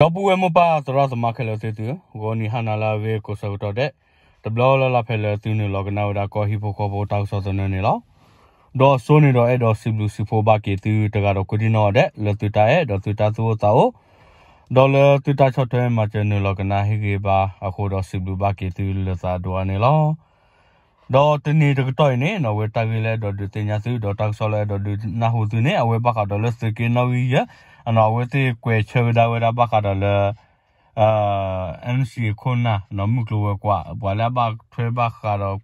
ဒီပုၢ်ဝဲၢ်မိၢ်ပၢ်သရၣ်သမါခဲလၢာ်သ့ၣ်သု, ဂီၤနံၤဟါနၤလၢအဂ့ၤကိးဆၢကတီၢ်ဒဲး, တဘျီလၢ်လၢ်ဖဲလၢသုနုာ်လီၤကနၣ်ဝဲဒၣ်ကီၢ်ဟံၣ်ဖိဃီဖိတၢ်ကစီၣ်သနၢၣ်န့ၣ်လီၤ. ဒီးစိန့ၣ်ဒီးအဲၣ်ဒိးစံးဘျုးစံးဖှိၣ်ဘၣ်က့ၤသုတဂၤဒီးကိးဒံနီၢ်ဂၤဒဲး လၢသုတၢ်အဲၣ်ဒီးသုတၢ်သူၣ်အိၣ်သးအိၣ်, ဒီးလၢသုတၢ်ဆီၣ်ထွဲမၤစၢၤနုာ်လီၤကနၣ်ဟ့ၣ်ဂ့ၤဘၣ်အဃိဒီးစံးဘျုးဘၣ်က့ၤသုလၢသးဒိၣ်အါန့ၣ်လီၤ. ဒီးတနံၤတကတီၢ်အံၤန့ၣ် အဝဲတၢ်ဂ့ၢ်လၢအဲၣ်ဒိးဒုးသ့ၣ်ညါသု ဒီးတၢ်ကစီၣ်လၢအဲၣ်ဒိးဒုးနၢ်ဟူသုန့ၣ် အဝဲဘၣ်ဃးဒီးလၢသုးက့နီၣ်ဂံၢ်ယဲၢ်, အဝဲသ့ၣ်ကွဲးဆၢကဒါဝဲဒၣ်ဘၣ်ဃးဒီးလၢ NCA ခိၣ်နၢ် မုၢ်ကျိၤဝဲၤကွာ် ပှၤလၢအဘၣ်ထွဲဘၣ်ဃးဒီး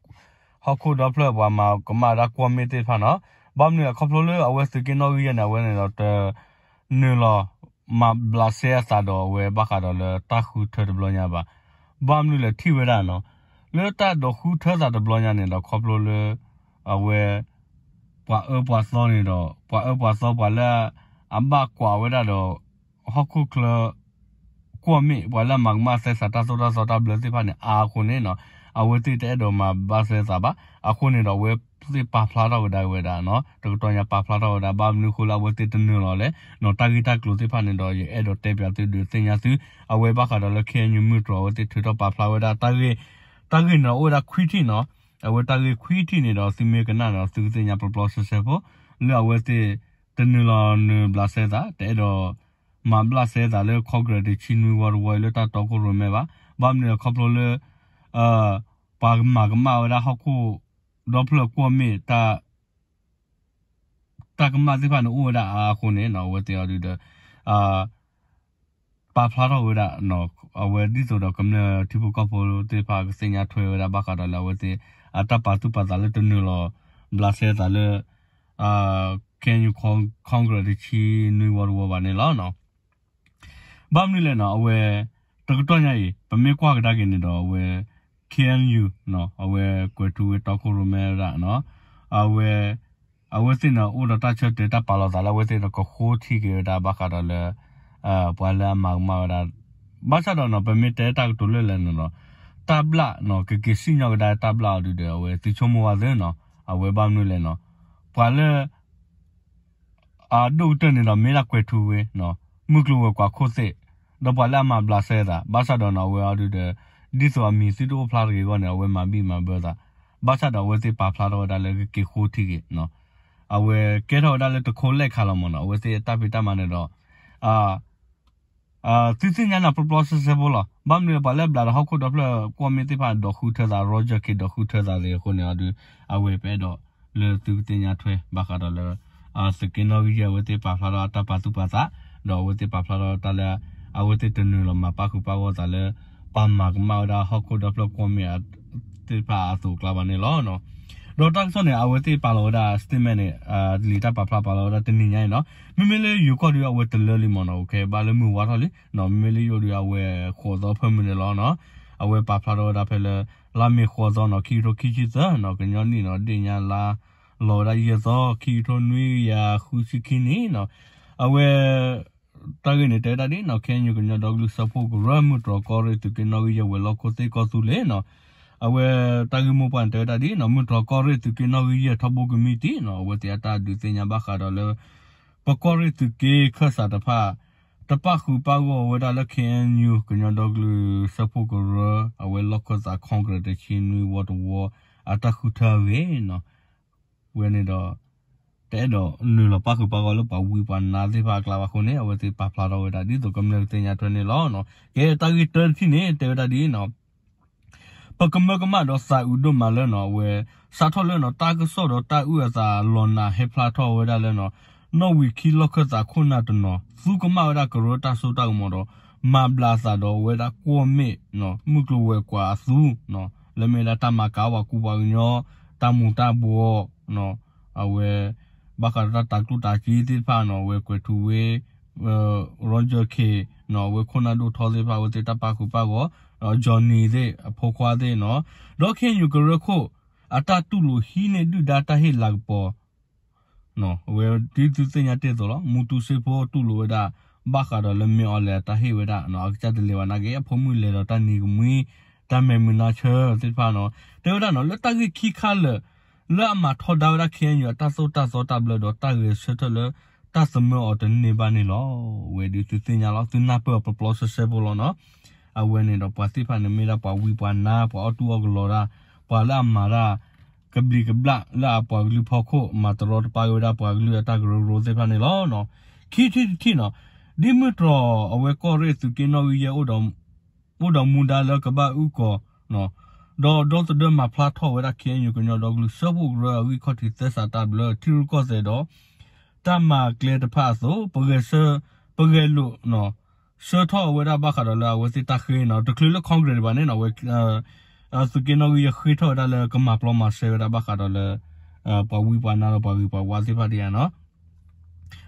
ဟီၣ်ခိၣ်ဒီဖျၢၣ်ပှၤမၤကမၣ်ဝဲဒၣ်ကွီၢ်မ့ၣ်သ့ၣ်တဖၣ်န့ၣ်, ဘၣ်မနုၤလဲၣ်ခီဖျိလၢအဝဲသုးက့နီၣ်ဂံၢ်ယဲၢ်န့ၣ် အဝဲန့ၣ်ဒီးတ နုာ်လီၤမၤဘျးစဲအသးဒီးအဝဲဘၣ်ဃးဒီးလၢတၢ်ဃုထၢတဘျီညါဘၣ်. ဘၣ်မနုၤလဲၣ်ထံၣ်ဝဲဒၣ်န့ၣ်, လၢတၢ်ဒိးဃုထၢသးတဘျီညါန့ၣ်ဒီးခီဖျိလၢ အဝဲ ပှၤအၢပှၤသီန့ၣ်ဒီး ပှၤအၢပှၤသီပှၤလၢ အဘၣ်ကွၢ်ဝဲဒၣ်ဒီး ဟီၣ်ခိၣ်ချၢ ကွီၢ်မ့ၣ် ပှၤလၢအမၤကမၣ်သဲစးတၢ်သိၣ်တၢ်သီတၢ်ဘျၢသ့ၣ်တဖၣ်န့ၣ် အါအဃိန့ၣ် အဝဲသ့ၣ်တအဲၣ်ဒိးမၤဘျးစဲသးဘၣ်. အဃိန့ၣ်ဒီးအဝဲသ့ၣ်ပာ်ဖျါထီၣ်ကဒါက့ၤဝဲဒၣ် တကတီၢ်ညါပာ်ဖျါထီၣ်ဝဲဒၣ် ဘၣ်မနုၤအဃိလၢအဝဲသ့ၣ်တနုာ်လီၤလဲၣ် တၢ်ဂ့ၢ်တၢ်ကျိၤသ့ၣ်တဖၣ်န့ၣ်ဒီး ယအဲၣ်ဒိးတဲပၠးသုဒုးသ့ၣ်ညါသု အဝဲဘၣ်ဃးဒီးလၢ KNU မုၢ်တြီၤ အဝဲသ့ၣ်ထုးထီၣ်ပာ်ဖျါဝဲဒၣ် တၢ်ဂ့ၢ် တၢ်ဂ့ၢ်န့ၣ်ဒီးအိၣ်ဝဲဒၣ်ခွံထံၣ်န့ၣ်, အဝဲတၢ်ဂ့ၢ်ခွံထံၣ်န့ၣ်ဒီး သုမ့ၢ်ကနၣ်န့ၣ်ဒီး သုကသ့ၣ်ညါပျီပျီဆှဲဆှဲဖိ လၢအဝဲသ့ၣ်တနုာ်လီၤနုာ်ဘျးစဲသး တအဲၣ်ဒိး မၤဘျးစဲသးလၢ Congress တဆံနွံဝီတဝီအံၤလၢတၢ်တီခိၣ်ရိၣ်မဲဘၣ်. ဘၣ်မနုၤလဲၣ်ခီဖျိလၢ ပှၤမၤကမၣ်ဝဲဒၣ်ဟီၣ်ခိၣ်ဒီဖျၢၣ်ကွီၢ်မ့ၣ် တၢ်ကမၣ်သ့ၣ်တဖၣ်န့ၣ်အိၣ်ဝဲဒၣ်အါအဃိန့ၣ် အဝဲသ့ၣ်အီၤဒုးဒီး ပာ်ဖျါထီၣ်ဝဲဒၣ် အဝဲဒ်သိးဒီးကမျၢၢ်ထံဖိကီၢ်ဖိသ့ၣ်တဖၣ်ကသ့ၣ်ညါထွဲဝဲဒၣ်ဘၣ်ဃးဒီးလၢအဝဲသ့ၣ် အတၢ်ပာ်သူၣ်ပာ်သးလၢတနုာ်လီၤ ဘျးစဲသးလၢ KNU Congress တဆံနွံဝီတဝီဘၣ်န့ၣ်လီၤ. ဘၣ်မနုၤလဲၣ်န့ၣ် အဝဲ တကတီၢ်ညါအံၤ ပမ့ၢ်ကွၢ်ကဒါက့ၤန့ၣ်ဒီး အဝဲ KNU အဝဲကွဲးထူဝ့တီခိၣ်ရိၣ်မဲဝဲဒၣ် အဝဲ အဝဲသ့ၣ်န့ၣ်အိၣ်ဒီးတၢ်ဆၢတဲာ်တၢ်ပာ်လီၤသးလၢအဝဲသ့ၣ်န့ၣ်ကဃိထံက့ၤဝဲဒၣ်ဘၣ်ဃးဒီးလၢ ပှၤလၢအမၤကမၣ်ဝဲဒၣ် ဘၣ်ဆၣ်ဒီးန့ၣ် ပမ့ၢ်တဲတၢ်ကတိၤလၢလဲၣ်န့ၣ်ဒီး တၢ်ဘျၣ်န့ၣ် ကက့ၤစံၣ်ညီၣ်ကဒါတၢ်ဘျၣ်အီၤဒုးဒီး အဝဲသုဆိကမိၣ်ဝဲသ့ၣ်န့ၣ် အဝဲဘၣ်မနုၤလဲၣ်န့ၣ် ပှၤလၢ အဒိၣ်ကတၢၢ်န့ၣ်ဒီးမ့ၢ်ဒၣ်ကွဲးထူဝ့ မုၢ်ကျိၤဝဲၤကွာ်ခိၣ်သ့ၣ်, ဒီးပှၤလၢအမၤဘျးစဲသး ဘၣ်ဆၣ်ဒီးန့ၣ် အဝဲအီၤဒုးဒီး ဒ်သိးအမံၤသုတအိၣ်ဖျါတဂ့ၤအဂီၢ်န့ၣ် အဝဲမၤဘံၣ်မၤဘၢသး, ဘၣ်ဆၣ်ဒီးအဝဲသ့ၣ်ပာ်ဖျါထီၣ်ဝဲဒၣ်လၢကက့ၤဃိထံက့ၤ အဝဲကဲထီၣ်ဝဲဒၣ်လၢတခိးလဲၣ်ခါလီၤမးန့ၣ် အဝဲသ့ၣ်အတၢ်ဖံးတၢ်မၤန့ၣ်ဒီး သုသ့ၣ်ညါနၤပျီပျီစဲစဲဖိလီၤ. ဘၣ်မနုၤပှၤလၢအဘျးဒီးဟီၣ်ခိၣ်ဒီဖျၢၣ်ကွီၢ်မ့ၣ်သ့ၣ်တဖၣ်ဒီးဃုထၢသး Roger Khin ဒီးဃုထၢသးသ့ၣ်အဃိန့ၣ်အီၤဒုး အဝဲပအဲၣ်ဒိးလၢသုကသ့ၣ်ညါထွဲဘၣ်ဃးဒီးလၢ သုးက့နီၣ်ဂံၢ်ယဲၢ်အဝဲသ့ၣ်ပာ်ဖျါထီၣ်အတၢ်ပာ်သူၣ်ပာ်သး, ဒီးအဝဲသ့ၣ်ပာ်ဖျါထီၣ်တၢ်လၢ အဝဲသ့ၣ်တနုာ်လီၤမၤပၣ်ဃုာ်ပၣ်ဂီၢ်သးလၢ ပှၤမၤကမၣ်ဝဲဒၣ်ဟီၣ်ခိၣ်ဒီဖျၢၣ်ကွီၢ်မ့ၣ်သ့ၣ်တဖၣ်အသိးအကျါဘၣ်န့ၣ်လီၤ. ဒီးတၢ်ကစီၣ်န့ၣ် အဝဲသ့ၣ်ပာ်လီၤဝဲဒၣ် statement န့ၣ် လံာ်တၢ်ပာ်ဖျါပာ်လီၤဝဲဒၣ်တနံၤညါအံၤန့ၣ်, မ့မ့ၢ်လၢယိၤကီၢ်ဒုးအဝဲတလၢလံမးန့ၣ် ကဲဘၣ်လၢမုၢ်ဝါထီၣ်လံ, မ့မ့ၢ်လၢယိၤဒုးအဝဲဃိးသီဖၢမုၢ်န့ၣ်လီၤ. အဝဲပာ်ဖျါထီၣ်ဝဲဒၣ်ဖဲလၢ လါမ့ၤဃိးသီန့ၣ် ခံကထိခံဆံသၢန့ၣ် ကညီနံၣ်န့ၣ် ဒ့ၣ်ညါလါလီၤဝဲဒၣ်ယဲၢ်သီ ခံကထိနွံကယၤဃုဆံခံနံၣ်န့ၣ်, အဝဲ တၢ်ဂ့ၢ်န့ၣ် တဲဝဲဒၣ်ဒ်န့ၣ် KNU ကညီဒီကလုာ်စၢဖှိၣ်ကရၢ မုၢ်တြီၤကီၢ်ရ့ၣ်သုးက့နီၣ်ဂံၢ်ယဲၢ်ဝဲၤလီၢ်ခိၣ်သ့ၣ်ကီၢ်သူလ့ၤန့ၣ်, အဝဲတၢ်ဂ့ၢ်မိၢ်ပှၢ်န့ၣ် တဲဝဲဒၣ်ဒ်န့ၣ် မုၢ်တြီၤကီၢ်ရ့ၣ်သုးက့နီၣ်ဂံၢ်ယဲၢ်ထီဘိကမံးတံာ်န့ၣ် အဝဲသ့ၣ်အတၢ်ဒုးသ့ၣ်ညါဘၣ်ဃးဒီးလၢ ပကီၢ်ရ့ၣ်သုးက့ခၢၣ်စးတဖၣ် တပၣ်ဃုာ်ပၣ်ဂီၢ်ဝဲဒၣ်လၢ KNU ကညီဒီကလုာ်စၢဖှိၣ်ကရၢ အဝဲလီၢ်ခၢၣ်သး Congress တဆံနွံဝီတဝီ အတၢ်ဃုထၢအဂ့ၢ်န့ၣ် ဝဲန့ၣ်ဒီး တအဲၣ်ဒိးနုာ်လီၤပၣ်ဃုာ်ပၣ်ဂီၢ်လၢပှၤဝံပှၤနါသ့ၣ်တဖၣ်အကျါဘၣ်အဃိန့ၣ် အဝဲသ့ၣ်ပာ်ဖျါထီၣ်ဝဲဒၣ် ဒ်သိးကမျၢၢ်ကသ့ၣ်ညါထွဲန့ၣ်လီၤ. ကဲတၢ်ဂ့ၢ်တၢတထံၣ်န့ၣ် တဲဝဲဒၣ်ဒ်န့ၣ် ပကမၢကမၣ်ဒီးသးအုးဒိၣ်မးလၢန့ၣ် အဝဲ စးထီၣ်လၢန့ၣ် တၢ်ကစီၣ်ဒီးတၢ်အုၣ်အသးလီၤနၤဟဲဖျါထီၣ်ဝဲဒၣ်လၢန့ၣ် နီၣ်ဝံာ်ခံလီၢ်ခၢၣ်သးခိၣ်နၢ်တနီၤ သူကမၣ်ဝဲဒၣ်ကရၢတၢ်စိတၢ်ကမီၤဒီး မၤဘျးအသးဒီးဝဲဒၣ်ကွီၢ်မ့ၣ် မုၢ်ကျိၤဝဲၤကွာ်အသူ လၢမ့ၢ်ဒၣ်တၢ်မၤကၤပှၤကူပှၤကညီ တၢ်မူၤတၢ်ဘှီး အဝဲ ဘၣ်ဃးဒီးတၢ်တၤကျိၣ်တၤစ့သ့ၣ်တဖၣ်န့ၣ် အဝဲကွဲးထူဝ့ Roger Khin န့ၣ် အဝဲခိၣ်နၢ်ဒိၣ်ထီသ့ၣ်တဖၣ် အဝဲသ့ၣ်တၢ်ပာ်ဃုာ်ပာ်ဂီၢ် ဒီး Johnny သ့ၣ် အဖိခွါသ့ၣ်န့ၣ် ဒီး KNU ကရၢခိၣ် အတၢ်တူၢ်လိာ်ဟံးန့ၢ်ဒုၣ်ဒါတၢ်ဟ့ၣ်လၤကပီၤ အဝဲဒ်သုသ့ၣ်ညါတ့ၢ်အသိးလီၤ. မူတူစ့ဖိတူၢ်လိာ်ဝဲဒၣ် ဘၣ်ဃးဒီးလၢမ့ၢ်အီၤလဲၣ်တၢ်ဟ့ၣ်ဝဲဒၣ် အကစၢ်တလဲၤဘၣ်နာ်က့ အဖိမုၣ်လဲၤဒီးတၢ်နံၤကမှံ တၢ်မဲာ်မုာ်နါဆၢသ့ၣ်တဖၣ်န့ၣ် တဲဝဲဒၣ်န့ၣ် လၢတၢ်ဂ့ၢ်ခံခါလၢာ် လၢအမၤထီဒါဝဲဒၣ် KNU အတၢ်သိၣ်တၢ်သီတၢ်ဘျၢဒီးတၢ်ဂဲၤဆၢထၢၣ်လၢ တၢ်သမၢအီၤတန့ၢ်ဘၣ်န့ၣ်လီၤ. ဝဲဒုးသုသ့ၣ်ညါလီၤ သုနၢ်ပၢၢ်အီၤပျီပျီဆှဲဆှဲဖိလီၤနီၤ. အဝဲန့ၣ်ဒီးပှၤသ့ၣ်တဖၣ်န့ၣ်မ့ၢ်ဒၣ်ပှၤဝံပှၤနါ ပှၤအီၣ်တူၢ်အီၣ်ကလီတၢ် ပှၤလၢအမၤတၢ် ကဘျံးကဘျၣ်လၢအပှၤကလုာ်ဖီခိၣ် မၤတရီတပါက့ၤဝဲဒၣ်ပှၤကလုာ်အတၢ်ကရၢကရိသ့ၣ်တဖၣ်န့ၣ်လီၤ. ခံထံၣ်တထံၣ်နီၤ, ဒ်မုၢ်တြီၤအဝဲကီၢ်ရ့ၣ်သုးက့နီၣ်ဂံၢ်ယဲၢ် အိၣ်ဒီးမူဒါလၢကဘၣ်အုၣ်ကီၤ ဒီးဒီသဒၢမၤဖျါထီၣ်ဝဲဒၣ် ခ့ၣ်အဲၣ်ယူၣ် ကညီဒီကလုာ်စၢဖှိၣ်ကရၢအဂံၢ်ခီၣ်ထံးသဲစးတၢ်ဘျၢ ထံရူၢ်ကီၢ်သဲးဒီး တၢ်မၤကျဲတဖၣ်အသိး ပဂဲၤဆၢ ပဂဲၤလိာ် ဆှၢထီၣ်ဝဲဒၣ်ဘၣ်ဃးဒီးလၢအဝဲသ့ၣ်တၢ်ဃ့နီၤ တချုးလၢ Congress ဒံးဘၣ်န့ၣ်နီၤ ဝဲ သုးက့နီၣ်ဂံၢ်ယဲၢ်ဃ့ထီၣ်ဝဲဒၣ်လၢကမၤပျီမၤရှဲဝဲဒၣ်ဘၣ်ဃးဒီးလၢ ပှၤဝံပှၤနါဒီးပှၤဂ့ၤပှၤဝါသ့ၣ်တဖၣ်ဒံးဧါနီၤ.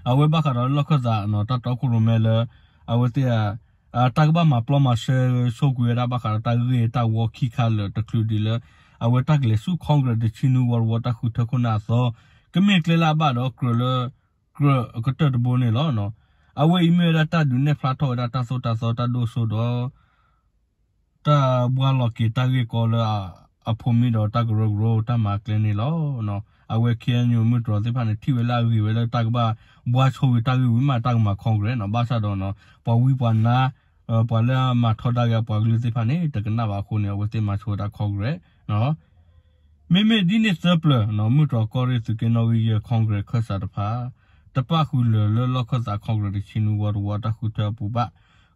အဝဲဘၣ်ဃးဒီးလၢလီၢ်ခၢၣ်သးနီၤ တၢ်တီခိၣ်ရိၣ်မဲလၢ အဝဲသ့ၣ် တၢ်ကဘၣ်မၤပျီမၤရှဲဆိကွံာ်ဝဲဒၣ်ဘၣ်ဃးဒီးတၢ်ဂ့ၢ်တၢ်ဝီခံခါလၢာ် တချုးဒံးလၢ အဝဲတၢ်ကလဲၤဆူ Congress တဆံနွံဝီတဝီတၢ်ဃုထၢခိၣ်နၢ်အသီ ကမ့ၢ်ကျဲလၢအဘၣ်ဒီးကြၢးလၢ ကြၢးအကတၢၢ်တဘိန့ၣ်လီၤ. အဝဲအံၤမ့ၢ်ဝဲဒၣ်တၢ်ဒုးနဲၣ်ဖျါထီၣ်ဝဲဒၣ်တၢ်သိၣ်တၢ်သီတၢ်ဒိၣ်စိဒီး တၢ်ဘှါလီၤက့ၤတၢ်ဂ့ၢ်ကီလၢ အဖိးမံဒီးတၢ်ကရၢကရိတၢ်မၤကျဲန့ၣ်လီၤ. အဝဲ ခ့ၣ်အဲၣ်ယူၣ် မုၢ်တြီၤသ့ၣ်တဖၣ်န့ၣ် ထံၣ်ဝဲလၢအဂ့ၤဝဲလၢတၢ်ကဘၣ်ဘှါဆိဂ့ၤတၢ်ဂ့ၢ်ဝံၤမးတၢ်ကမၤ Congress နီၤ ဘၣ်ဆၣ်ဒီး ပှၤဝံပှၤနါ ပှၤလၢအမၤထီဒါက့ၤအပှၤကလုာ်သ့ၣ်တဖၣ်န့ၣ် တကနၣ်ဘၣ်အဃိန့ၣ် အဝဲသ့ၣ်မၤဆိဝဲဒၣ် Congress မ့မ့ၢ်ဒ်န့ၣ်သၢပျၢၤ မုၢ်တြီၤကီၢ်ရ့ၣ်သုးက့နီၣ်ဂံၢ်ယဲၢ် Congress ခၢၣ်စးတဖၣ် တပၣ်ဃုာ်လၢာ်လၢလီၢ်ခၢၣ်သး Congress တဆံနွံဝီတဝီတၢ်ဃုထၢအပူၤဘၣ်.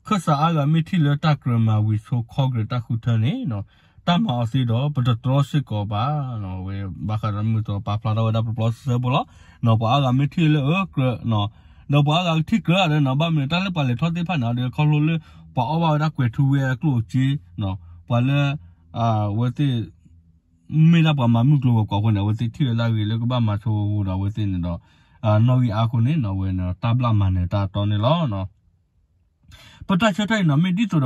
ခၢၣ်စးအါဂၤမ့ၢ်ထံၣ်လၢတၢ်ကြၢးမၤဝံၤဆိ Congress တၢ်ဃုထၢန့ၣ် တၢ်မၤအီၤသ့ဒီး ပတတြီစ့ၢ်ကီးဘၣ်. ဝဲဘၣ်ဃးဒီးမုၢ်တြီၤပာ်ဖျါထီၣ်ဝဲဒၣ်ပျီပျီဆှဲဆှဲဖိလီၤ.ပှၤအါဂၤမ့ၢ်ထံၣ်လၢအကြၢး ဒီးပှၤအါဂၤကထံၣ်ကြၢးဒီးနီၤ ဘၣ်မနုၤတၢ်လၢပှၤလဲၤထီၣ်သ့ၣ်တဖၣ်န့ၣ် ဒီးခီဖျိလၢ ပှၤအီၣ်ဘၣ်ဝဲဒၣ်ကွဲးထူဝ့အကျိၣ်အစ့ ပှၤလၢ အဝဲသ့ၣ် မ့ၢ်ဒၣ်ပှၤမၤမုၢ်ကျိၤဝဲၤကွာ်အဃိန့ၣ် အဝဲသ့ၣ်ထံၣ်ဝဲလၢအဂ့ၤလၢကဘၣ်မၤဆိအဃိဒီး အဝဲသ့ၣ်န့ၣ်ဒီး နီၣ်ဂံၢ်အါအဃိန့ၣ် အဝဲန့ၣ်တၢ်ဘျၣ်မၤနၢၤတၢ်တီန့ၣ်လီၤ. ပတၢ်ဆၢထၢၣ်အံၤနီၤ မ့ၢ်ဒ်သိးဒီး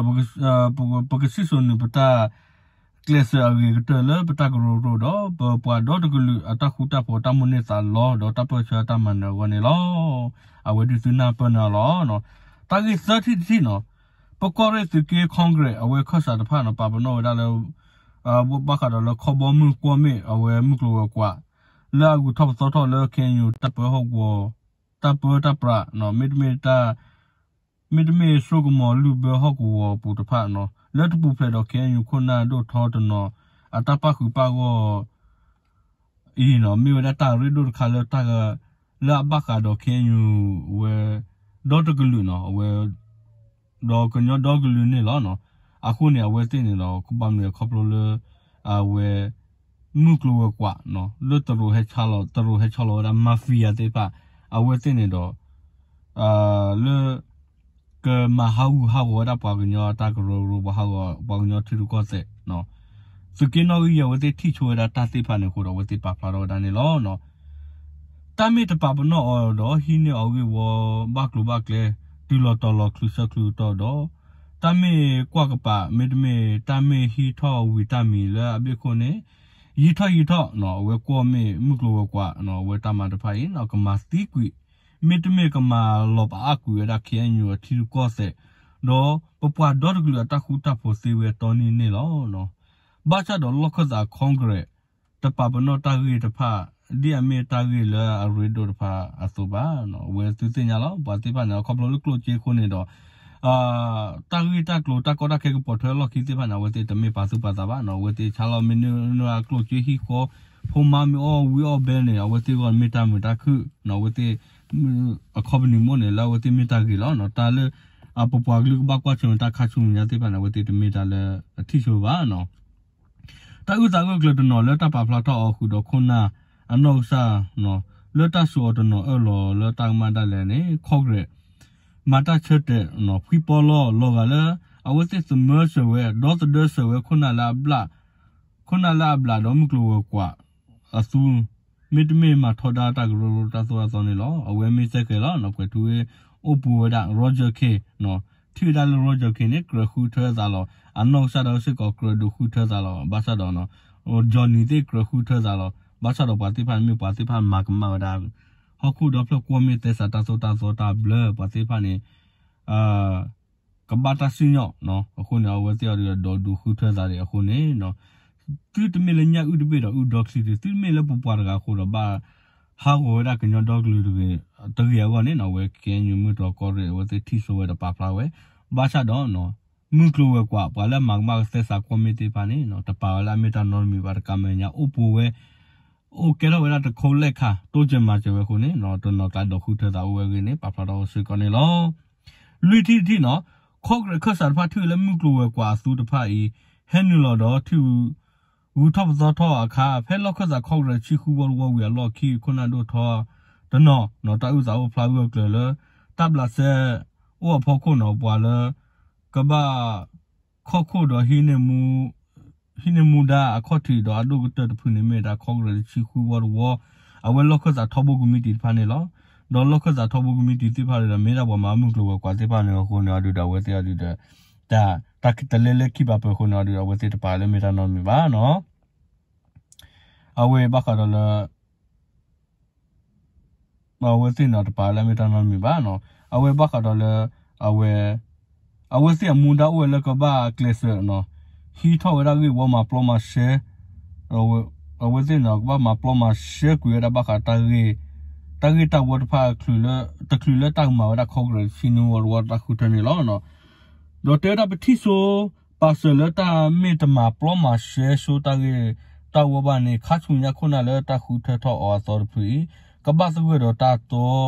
ပကစံၣ်စိၤနုာ်ပတၢ်ကျဲးစၢးအဂ့ၤကတၢၢ်လၢပတၢ်ကရၢကရိဒီး ပပှၤဒီတကလုာ်အတၢ်ဃူတၢ်ဖိးတၢ်မိၣ်န့ၢ်သးလီ ဒီးတၢ်ပၢၢ်ဆၢတၢ်မၤနၢၤအဂီၢ်န့ၣ်လီၤ. အဝဲဒုးသုနၢ်ပၢၢ်န့ၢ်အီၤလီၤ. တၢ်ဂ့ၢ်သၢထံၣ်တထံၣ်နီၤ ပကီၢ်ရ့ၣ်သုးက့ Congress အဝဲခၢၣ်စးတဖၣ်နီၤ ပာ်ပနီၣ်ဝဲဒၣ်လၢ ဘၣ်ဃးဒီးလၢခီဘီမုၢ်ကွီၢ်မ့ၣ် အဝဲမုၢ်ကျိၤဝဲၤကွာ် လၢအဂုၤထီၣ်ပသီထီၣ်လၢ ခ့ၣ်အဲၣ်ယူၣ် တၢ်ပၢဟီၣ်ကဝီၤ တၢ်ပၢတၢ်ပြး မ့တမ့ၢ်တၢ် မ့တမ့ၢ်စိကမီၤလုၢ်ဘၢဟီၣ်ကဝီၤပူၤတဖၣ်နီၤ လၢတပူၤဖျဲးဒီး ခ့ၣ်အဲၣ်ယူၣ် ခိၣ်နၢ်ဒိၣ်ထီတနီၤ အတၢ်ပၣ်ဃုာ်ပၣ်ဂီၢ် အံၤနီၤ မ့ၢ်ဝဲဒၣ်တၢ်ရ့ဒိၣ်တခါလၢ လၢအဘၣ်ဃးဒီး ခ့ၣ်အဲၣ်ယူၣ် ဝဲ ဒီတကလုာ်နီၤ အဝဲ ဒီးကညီဒီကလုာ်န့ၣ်လီၤ. အဃိန့ၣ် အဝဲသ့ၣ်န့ၣ်ဒီး ကဘၣ်မနုၤခီဖျိလၢ အဝဲ မုၢ်ကျိၤဝဲၤကွာ် လၢတရူးဟဲဆါလီၤ တရူးဟဲဆါလီၤဝဲဒၣ် mafia သ့ၣ်တဖၣ် အဝဲသ့ၣ်န့ၣ်ဒီး လၢ ကမၤဟးဂူာ်ဟးဂီၤဝဲဒၣ်ပှၤကညီအတၢ်ကရၢကရိ ပှၤဟးဂီၤ ပှၤကညီထံရူၢ်ကီၢ်သဲး သုးက့နီၣ်ဂံၢ်ယဲၢ် အဝဲသ့ၣ်ထံၣ်ဆိဝဲဒၣ်တၢ်သ့ၣ်တဖၣ်န့ၣ်အဃိဒီး အဝဲသ့ၣ်ပာ်ဖျါထီၣ်ဝဲဒၣ်န့ၣ်လီၤ. တၢ်မ့ၢ်တပာ်ပနီၣ်အီၤဒီး ဟံးန့ၢ်အီၤဂ့ၢ်ဝီ ဘၣ်ကျိၤဘၣ်ကျဲ တုၤလီၤတီၤလီၤ ချုးဆၢချုးတီၤဒီး တၢ်မ့ၢ်ကွၢ်ကပၤ မ့တမ့ၢ်တၢ်မ့ၢ်ဟံးထီၣ်ဝံၤတၢ်မံၤလၢအဘ့ၣ်ခိၣ်န့ၣ် ယံာ်ထီၣ်ယံာ်ထီၣ် အဝဲကွီၢ်မ့ၣ်မုၢ်ကျိၤဝဲၤကွာ် အဝဲတၢ်မၤတဖၣ်အံၤ ကမၤသံကွံာ် မ့တမ့ၢ်ကမၤလီၤပအါကွံာ်ဝဲဒၣ် ခ့ၣ်အဲၣ်ယူၣ် အထံရူၢ်ကီၢ်သဲး ဒီးပပှၤဒီတကလုာ်အတၢ်ဃူတၢ်ဖိးသ့ဝဲတီနံၣ်န့ၣ်လီၤ. ဘၣ်ဆၣ်ဒီးလီၢ်ခၢၣ်သး Congress တပာ်ပနီၣ်တၢ်ဂ့ၢ်တဖၣ် ဒ်အမ့ၢ်တၢ်ဂ့ၢ်လၢအရ့ဒိၣ်တဖၣ်အသိးဘၣ်. အဝဲသုသ့ၣ်ညါလီၤ ပှၤသ့ၣ်တဖၣ်န့ၣ် ခီဖျိလၢကျိၣ်စ့အဃိန့ၣ်ဒီး တၢ်ဂ့ၢ်တၢ်ကျိၤတၢ်ကီတၢ်ခဲကပီၤထွဲအလီၢ်ခံသ့ၣ်တဖၣ်န့ၣ် အဝဲသ့ၣ်တမ့ၢ်ပာ်သူၣ်ပာ်သးဘၣ်နီၤ အဝဲသ့ၣ်ဆါလီၤမ့ၢ်နုၤအကျိၣ်စ့ဟံၣ်ဃီ ဖိမါမ့ၢ်အီၣ်ဝံၤအီၣ်ဘဲန့ၣ် အဝဲသ့ၣ်ဂီၢ်မ့ၢ်တၢ်မုာ်တၢ်ခုၣ်နီၤ အဝဲသ့ၣ် အခီပနံၣ်မိၢ်န့ၣ် လၢအဝဲသ့ၣ်မ့ၢ်တၢ်ဂ့ၤလီၤ. တၢ်လၢ အပပှၤကလုာ်ကဘၣ်ကွၢ်ဆၢၣ်မဲာ်တၢ်ခါဆူမဲာ်ညါသ့ၣ်တဖၣ်န့ၣ် အဝဲသ့ၣ်တမ့ၢ်တၢ်လၢအထံၣ်ဆိဘၣ်နီၤ တၢ်အုၣ်သးအုၣ်ကျၢၤတနီၤလၢတၢ်ပာ်ဖျါထီၣ်အီၤဃုာ်ဒီးခိၣ်နၢ်အနီၢ်ကစၢ် လၢတၢ်စိာ်အီၤတနီၤအၢၣ်လီၤလၢတၢ်ကမၣ်ဒၣ်လဲာ်န့ၣ် Congress မၤတၢ်ဆၢတဲာ် ဖှံပီလီၢ်လီၤဂာ်လၢ အဝဲသ့ၣ်သမၢစၢၤဝဲ ဒီသဒၢစၢၤဝဲခိၣ်နၢ်လၢအဘျး ခိၣ်နၢ်လၢအဘျးဒီးမုၢ်ကျိၤဝဲၤကွာ်အသူ မ့တမ့ၢ်မၤထီဒါတၢ်ကရၢကရိတၢ်သိၣ်တၢ်သီန့ၣ်လီၤ. အဝဲမ့ၢ်စဲကဲၤလီၤ ကွဲးထူဝ့ အိၣ်ပူၤဝဲဒၣ် Roger Khin ထံၣ်ဝဲဒၣ်လၢ Roger Khin န့ၣ် ကြၢးဃုထၢသးလီၤ. အနီၢ်ကစၢ်ဒီးစ့ၢ်ကီးကြၢးဒိးဃုထၢသးလီၤ. ဘၣ်ဆၣ်ဒီး Johnny သ့ၣ်ကြၢးဃုထၢသးလီၤ. ဘၣ်ဆၣ်ဒီးပှၤသ့ၣ်တဖၣ်န့ၣ်မ့ၢ်ပှၤသ့ၣ်တဖၣ်မၤကမၣ်ဝဲဒၣ် ဟီၣ်ခိၣ်ဒီဖျၢၣ်ကွီၢ်မ့ၢ်သဲစးတၢ်သိၣ်တၢ်သီတၢ်ဘျၢ ပှၤသ့ၣ်တဖၣ်န့ၣ် ကဘၣ်တၢ်စံၣ်ညီၣ် အဃိန့ၣ် အဝဲသ့ၣ်အီၤဒီးဒိးဒိးဃုထၢသးဒံးအဃိန့ၣ် သုတမ့ၢ်လၢညၣ်အုၣ်တဘ့ၣ်ဒီးအုၣ်ဒီချံတဘ့ၣ် သုတမ့ၢ်လၢပပှၤတဂၤအဃိဒီးဘၣ် ဟးဂီၤဝဲဒၣ်ကညီဒီကလုာ်တဂ့ၤအဂီၢ်န့ၣ်နီၤ အဝဲ KNU မုၢ်တြီၤကီၢ်ရ့ၣ် အဝဲသ့ၣ်ထံၣ်စိဝဲဒီးပာ်ဖျါဝဲ, ဘၣ်ဆၣ်ဒီး မုၢ်ကျိၤဝဲၤကွာ် ပှၤလၢအမၤကမၣ်ကသဲစးကွီၢ်မ့ၢ်သ့ၣ်တဖၣ်န့ၣ် တပာ်ဝဲလၢအမ့ၢ်တၢ်နီတမံၤဘၣ် တကးမဲာ်ညါအိၣ်ပိာ်ဝဲ အိၣ်ကဲထီၣ်ဝဲဒၣ်တခီလဲၣ်ခါ တိစၢၤမၤစၢၤဝဲအဃိန့ၣ် တနီၤကျါဒီးဃုထၢသးအိၣ်ဝဲအဂ့ၢ်န့ၣ် ပာ်ဖျါထီၣ်စ့ၢ်ကီးန့ၣ်လီၤ. လွံၢ်ထံၣ်တထံၣ်နီၤ, ခီကရဲးခၢၣ်စးတဖၣ်ထံၣ်ဝဲလၢမုၢ်ကျိၤဝဲၤကွာ်အသူတဖၣ်အံၤ ဟဲနုာ်လီၤဒီးထံၣ် ဂုၤထီၣ်ပသီထီၣ်အခါ ဖဲလီၢ်ခၢၣ်သးခီကရဲးဆံဃုဝီတဝီဝံၤအလီၢ်ခံ ခိၣ်နၢ်ဒိၣ်ထီတနီၤ တၢ်အုၣ်သးအိၣ်ဖျါဂၢၢ်ကျၢၤလၢ တၢ်ဘျးစဲအိၣ်အဖီခိၣ်နီၤ ပှၤလၢ ကဘၣ် ခီၣ်ခိၣ်ဒီး ဟံးန့ၢ်မူဒါအခီၣ်ထံးဒီးအဒိၣ်ကတၢၢ်တဖုန့ၣ်မ့ၢ်ဒၣ်ခီကရဲးဆံဃုဝီတဝီ အဝဲလီၢ်ခၢၣ်သးထီဘိကမံးတံာ်တဖၣ်န့ၣ်လီၤ. ဒီးလီၢ်ခၢၣ်သးထီဘိကမံးတံာ်သ့ၣ်တဖၣ်ဒီး မ့ၢ်ဒၣ်ပှၤမၤမုၢ်ကျိၤဝဲၤကွာ်သ့ၣ်တဖၣ်န့ၣ်အဃိန့ၣ် အဒုးဒီးအဝဲသ့ၣ်အဒုးဒီး တၢ် တၢ်တလဲလဲခံပာ်ပၢၢ်အဃိန့ၣ် အဒုးဒီးအဝဲသ့ၣ်တပာ်လၢမ့ၢ်တၢ်နီတမံၤဘၣ်နီၤ. အဝဲဘၣ်ဃးဒီးလၢ အဝဲသ့ၣ်န့ၣ်တပာ်လၢအမ့ၢ်တၢ်နီတမံၤဘၣ်နီၤ. အဝဲဘၣ်ဃးဒီးလၢ အဝဲ အဝဲသ့ၣ်အမူဒါအိၣ်ဝဲလၢကဘၣ်ကျဲးစၢးနီၤ ဟံးထီၣ်ဝဲဒၣ်ဂ့ၢ်ဝီမၤပျီမၤရှဲ အဝဲသ့ၣ်န့ၣ်ကဘၣ်မၤပျီမၤရှဲကွံာ်ဝဲဒၣ်ဘၣ်ဃးတၢ်ဂ့ၢ် တၢ်ဂ့ၢ်တၢ်ဝီတဖၣ် တချုးလၢတၢ်ကမၤဝဲဒၣ်ခီကရဲးဆံနွံဝီတဝီတၢ်ဃုထၢန့ၣ်လီၤ. ဒီးတဲဝဲဒၣ်ပထံၣ်စိ ပာ်စၢၤလၢတၢ်မ့ၢ်တမၤပျီမၤရှဲဆိတၢ်ဂ့ၢ်တၢ်ဝီဘၣ်န့ၣ် ခါဆူညါခိၣ်နၢ်လၢတၢ်ဃုထၢထီၣ်အီၤအသီတဖုအံၤ ကဘၣ်သဂၢၢ်ဒီးတၢ်တီ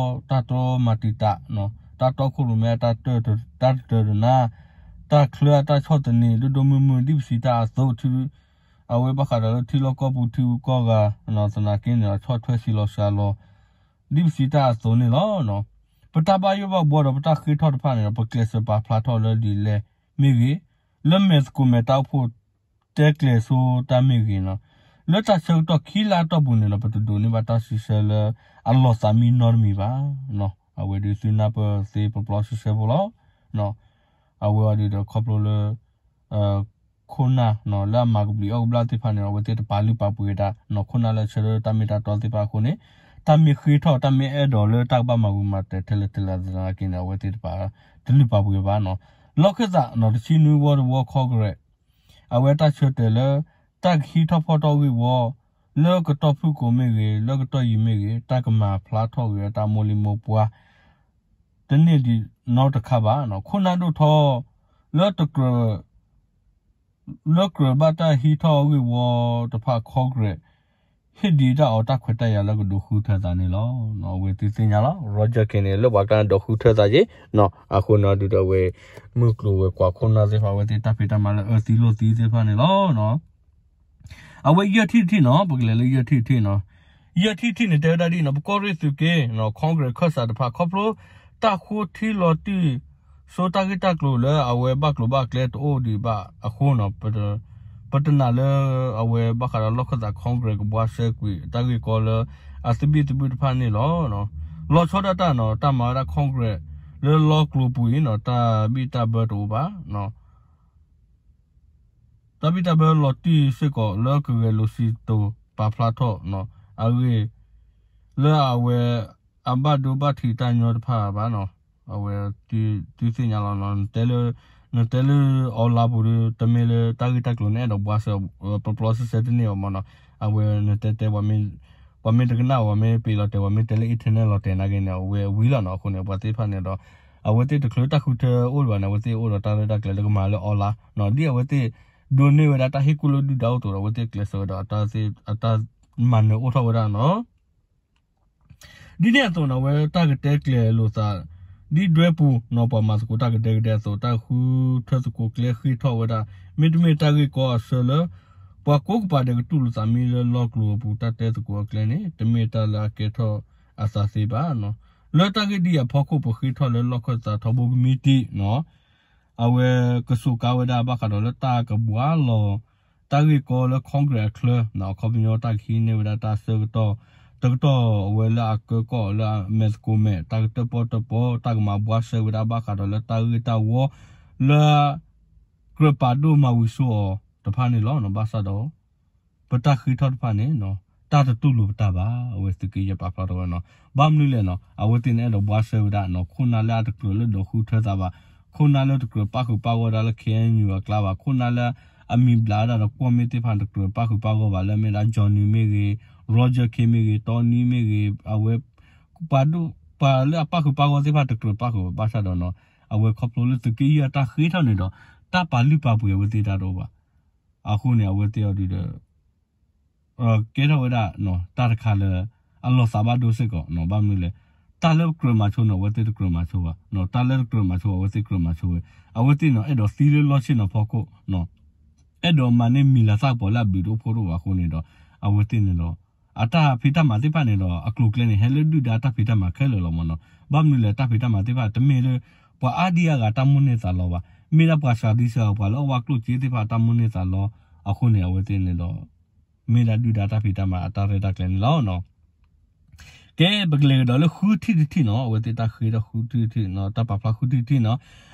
တၢ်တီမၤတံာ်တာ် တၢ်တီခိၣ်ရိၣ်မဲ တၢ်တတၢၤတနါ တၢ်ချၢအတၢ်ဆီၣ်သနံး ဒိၣ်ဒိၣ်မုၢ်မုၢ် ဒ်ပစံးတၢ်အသိး အဝဲဘၣ်ဃးဒီးလၢထံလီၢ်ကီၢ်ပူၤထံဂုၤကီၢ်ဂၤ သနာ်က့န့ၣ် အဆီၣ်ထွဲဆံးလီၤစှၤလီၤ ဒ်ပစံးတၢ်အသိးန့ၣ်လီၤ. ပတၢ်ဘၣ်ယိၣ်ဘၣ်ဘှီဒီး ပတၢ်ဃ့ထီၣ်တဖၣ်န့ၣ်ဒီး ပကျဲးစၢးပာ်ဖျါထီၣ်လၢဒ်လဲၣ်မ့ၢ်ဂ့ၤ, လၢမဲာ်သကိးမဲာ်တၢ်အိၣ်ဖှိၣ်တဲကျဲၤဆိတၢ်မ့ၢ်ဂ့ၤနီၤ, လၢတၢ်ဆၢကတီၢ်ခံလါအတီၢ်ပူၤန့ၣ်ဒီး ပတဒိးန့ၢ်ဘၣ်တၢ်စံးဆၢလၢအလီၤသးမံနီတမံၤဘၣ်. အဝဲဒုးသုနၢ်ပၢၢ်သ့ပျီပျီဆှဲဆှဲဖိလီၤ. အဝဲအံၤဒုးဒီးခီဖျိလၢ ခိၣ်နၢ်လၢအမၤကဘျံးအီၣ်ကဘျၣ်သ့ၣ်တဖၣ်န့ၣ် အဝဲသ့ၣ်တပာ်လုၢ်ပာ်ပှ့ၤဝဲဒၣ် နီၢ်ခိၣ်နၢ်လၢဆၢထၢၣ်တၢ်မ့ၢ်တၢ်တီသ့ၣ်တဖၣ်အဃိန့ၣ် တၢ်မ့ၢ်ဃ့ထီၣ်တၢ်မ့ၢ်အဲၣ်ဒိးလၢတၢ်ကဘၣ်မၤဝံၤမၤတဲာ်ထဲလဲၣ်ထဲလဲၣ်သနာ်က့န့ၣ် အဝဲသ့ၣ်တပာ်တလုၢ်ပာ်ပှ့ၤဘၣ်နီၤ. လီၢ်ခၢၣ်သးနီၤ တဆံနွံဝီတဝီခီကရဲး အဝဲတၢ်ဆၢတဲာ်လၢ တၢ်ကဟံးထီၣ်ဖီၣ်ထီၣ်ဂ့ၢ်ဝီ လၢကတီၢ်ဖုၣ်ကိာ်မ့ၢ်ဂ့ၤ လၢကတီၢ်ယံာ်မ့ၢ်ဂ့ၤ တၢ်ကမၤဖျါထီၣ်ဂ့ၤတၢ်မိၢ်လံၢ်မိၢ်ပှၢ် တန့ၢ်ဒံးနီတခါဘၣ်. ခိၣ်နၢ်ဒိၣ်ထီ လၢတကြၢး လၢကြၢးဘၣ်တၢ်ဟံးထီၣ်ဂ့ၢ်ဝီတဖၣ်ခီကရဲး ဟ့ၣ်ဒံးတၢ်အီၤတၢ်ခွဲးတၢ်ယာ်လၢကဒိးဃုထၢသးန့ၣ်လီၤ. အဝဲသုသ့ၣ်ညါလီၤ Roger Kane န့ၣ် လၢပှၤကျါန့ၣ်ဒိးဃုထၢသးက့ၤ အဃိန့ၣ်ဒုးဒီးအဝဲ မုၢ်ကျိၤဝဲၤကွာ်ခိၣ်နၢ်သ့ၣ်တဖၣ် အဝဲသ့ၣ်တၢ်ဖံးတၢ်မၤလၢအၢသံလိာ်သံသ့ၣ်တဖၣ်န့ၣ်လီၤ. အဝဲယဲၢ်ထံၣ်တထံၣ်နီၤ ပကလဲၤလၢယဲၢ်ထံၣ်တထံၣ်နီၤ. ယဲၢ်ထံၣ်တထံၣ်န့ၣ် တဲဝဲဒၣ်ဒ်နီၤ ပကီၢ်ရ့ၣ်သုးက့ Congress ခၢၣ်စးတဖၣ် ခီဖျိတၢ်ဃိထံလီၤတံၢ် ဆိတၢ်ဂ့ၢ်တၢ်ကျိၤလၢအဝဲဘၣ်ကျိၤဘၣ်ကျဲတအိၣ်ဒံးဘၣ်အဃိနီၤ ပတနာ်လၢအဝဲဘၣ်ဃးဒီးလီၢ်ခၢၣ်သး Congress ကဘှါရှဲကွံာ်တၢ်ဂ့ၢ်ကီလၢအသဘံၣ်သဘုၣ်တဖၣ်န့ၣ်လီၤ. လီၤဆီဒၣ်တၢ်နီၤ တၢ်မၤဝဲဒၣ် Congress လၢလီၢ်ကျိၤပူၤအံၤနီၤ တၢ်ဘံၣ်တၢ်ဘၢတအိၣ်ဘၣ် တၢ်ဘံၣ်တၢ်ဘၢလီၤတံၢ်စ့ၢ်ကီးလၢကဂဲၤလိာ်စံးတိၤပာ်ဖျါထီၣ်အဂ့ၢ် လၢအဝဲအဘၣ်ဒိဘၣ်ထံးတၢ်ညီတဖၣ်ဘၣ်နီၤ. အဝဲသုသ့ၣ်ညါလီၤနီၤ နတဲလၢ online ပူၤဒီး တမ့ၢ်လၢတၢ်ဂ့ၢ်တၢ်ကျိၤန့ၣ်အဲၣ်ဒိးဘှါစဲ ပျီပျီစဲစဲတန့ၢ်ဘၣ်မနီၤ. အဝဲနတဲတဲ ပှၤမ့ၢ်တကနၣ် ပှၤမ့ၢ်ပ့ၤလီၤတဲာ် ပှၤမ့ၢ်တဲလၢ internet လီၤတဲာ်နာ်က့န့ၣ် အဝဲဝံၤလီၤနီၤ. အဃိန့ၣ် ပှၤသ့ၣ်တဖၣ်န့ၣ်ဒီး အဝဲသ့ၣ်တချုးတၢ်ဃုထၢအိၣ်ဒံးဘၣ်န့ၣ် အဝဲသ့ၣ်အိၣ်ဒီးတၢ်ရဲၣ်တၢ်ကျဲၤလၢကမၤလၢ online နီၤ ဒ်အဝဲသ့ၣ်ဒိးန့ၢ်ဝဲဒၣ်တၢ်ဟ့ၣ်ကူၣ်လၢဒုၣ်ဒါအိၣ်အသိးဒီး အဝဲသ့ၣ်ကျဲးစၢးဝဲဒီး အတၢ်မၤနၢၤအိၣ်ထီၣ်ဝဲဒၣ်နီၤ. ဒ်န့ၣ်အသိးန့ၣ် အဝဲတၢ်ကတဲကျဲၤလိာ်သး ဒ်ဒွဲပူၤနီၤ ပှၤမၤသကိးတၢ်ကဒဲကဒဲအသိး တၢ်ဃုထၢသကိးကျဲဃ့ထီၣ်ဝဲဒၣ် မ့တမ့ၢ်တၢ်ဂ့ၢ်ကီအဆၢလၢ ပှၤကိးကပၤဒဲးကတူၢ်လိာ်သးမံလၢလီၢ်ကျိၤအပူၤ တၢ်တဲသကိးအကျဲန့ၣ် တမ့ၢ်တၢ်လၢအကဲထီၣ်အသးသ့ဘၣ်နီၤ. လၢတၢ်ဂ့ၢ်ဒ်အံၤအဖီခိၣ် ပဃ့ထီၣ်လၢလီၢ်ခၢၣ်သးထီဘိကမံးတံာ်နီၤ အဝဲကစူးကါဝဲဒၣ်ဘၣ်ဃးဒီးလၢတၢ်ကဘှါလီၤ တၢ်ဂ့ၢ်ကီလၢ Congress အချၢနီၤ အခီပညီတၢ်ကဟံးန့ၢ်ဝဲဒၣ်တၢ်ဆၢကတီၢ် တကတီၢ်အဝဲလၢအကၢကီၢ်လၢအမဲာ်သကိးမဲာ် တၢ်ကတၢၣ်ပီၣ်တၢၣ်ပီ တၢ်ကမၤဘှါရှဲဝဲဒၣ်ဘၣ်ဃးဒီးလၢတၢ်ဂ့ၢ်တၢ်ဝီ လၢ ကြၢးပာ်ဒိၣ်မၤဝံၤဆိအီၤတဖၣ်န့ၣ်လီၤ. ဘၣ်ဆၣ်ဒီး ပတၢ်ဃ့ထီၣ်တဖၣ်န့ၣ် တၢ်တတူၢ်လိာ်ပတၢ်ဘၣ် အဝဲသုးက့ယဲၢ်ပာ်ဖျါထီၣ်ဝဲနီၤ. ဘၣ်မနုၤလဲၣ်နီၤ အဝဲသ့ၣ်န့ၣ်အဲၣ်ဒိးဘှါရှဲဝဲဒၣ်နီၤ ခိၣ်နၢ်လၢအတကြၢးလၢဒိးဃုထၢသးဘၣ်, ခိၣ်နၢ်လၢတကြၢးပၣ်ဃုာ်ပၣ်ဂီၢ်ဒၣ်လၢ KNU အကျါဘၣ်, ခိၣ်နၢ်လၢအမံၤဘျးဒၣ်ဒီးကွီၢ်မ့ၢ်သ့ၣ်တဖၣ်န့ၣ် တကြၢးပၣ်ဃုာ်ပၣ်ဂီၢ်ဘၣ် လၢမ့ၢ်ဒၣ် Johnny မ့ၢ်ဂ့ၤ, Roger Khin မ့ၢ်ဂ့ၤ တီနံမ့ၢ်ဂ့ၤ အဝဲ ပှၤဒိၣ် ပှၤလၢအပၣ်ဃုာ်ပၣ်ဂီၢ်သ့ၣ်တဖၣ်တကြၢးပၣ်ဃုာ်ဘၣ်ဆၣ်ဒီးနီၤ အဝဲခီဖျိလၢသုးက့ယဲၢ်အတၢ်ဃ့ထီၣ်န့ၣ်ဒီး တၢ်ပာ်လုၢ်ပာ်ပှ့ၤအဝဲသ့ၣ်တၢ်တအိၣ်ဘၣ်. အဃိန့ၣ် အဝဲသ့ၣ်အီၤဒုးဒီး ကဲထီၣ်ဝဲဒၣ် တၢ်တခါလၢ အလီၤသးဘၣ်ဒိစ့ၢ်ကီး ဘၣ်မနုၤလဲၣ် တၢ်လၢကြၢးမၤဆိန့ၣ် အဝဲသ့ၣ်တကြၢးမၤဆိဘၣ်, တၢ်လၢတကြၢးမၤဆိ အဝဲသ့ၣ်ကြၢးမၤဆိဝဲ, အဝဲသ့ၣ်န့ၣ် အဲၣ်ဒိးသံလၢလီၢ်ဆ့ၣ်နီၤဖီခိၣ် အဲၣ်ဒိးမၤန့ၢ်မံၤလၤသၣ်ကပီၤလၢအဘျုးတအိၣ်ဖှိၣ်တအိၣ်ဘၣ်အဃိန့ၣ်ဒီး အဝဲသ့ၣ်န့ၣ်ဒီး အတၢ်ဖံးတၢ်မၤသ့ၣ်တဖၣ်န့ၣ်ဒီး အကျိၤအကျဲန့ၣ် ဟဲလၢဒုၣ်ဒါတၢ်ဖံးတၢ်မၤခဲလၢာ်လီၤမ့ၢ်နီၤ. ဘၣ်မနုၤလဲၣ် တၢ်ဖံးတၢ်မၤသ့ၣ်တဖၣ် တမ့ၢ်လၢ ပှၤအါဒံအါဂၤတၢ်မိၣ်န့ၢ်သးလီဘၣ်. မ့ၢ်ဒၣ်ပှၤစှၤဒံစှၤပှၤလၢအဝဲကျိၣ်စ့သ့ၣ်တဖၣ်တၢ်မိၣ်န့ၢ်သးလီအဃိန့ၣ် အဝဲသ့ၣ်န့ၣ်ဒီး မ့ၢ်ဒၣ်ဒုၣ်ဒါတၢ်ဖံးတၢ်မၤအတၢ်ရဲၣ်တၢ်ကျဲၤန့ၣ်လီၤ. ကဲ ပကလဲၤကဒီးလၢဃုထံၣ်တထံၣ်နီၤ, အဝဲသ့ၣ်တၢ်ဃ့ထီၣ်ဃုထံၣ်တထံၣ်နီၤ, တၢ်ပာ်ဖျါဃုထံၣ်တထံၣ်နီၤ.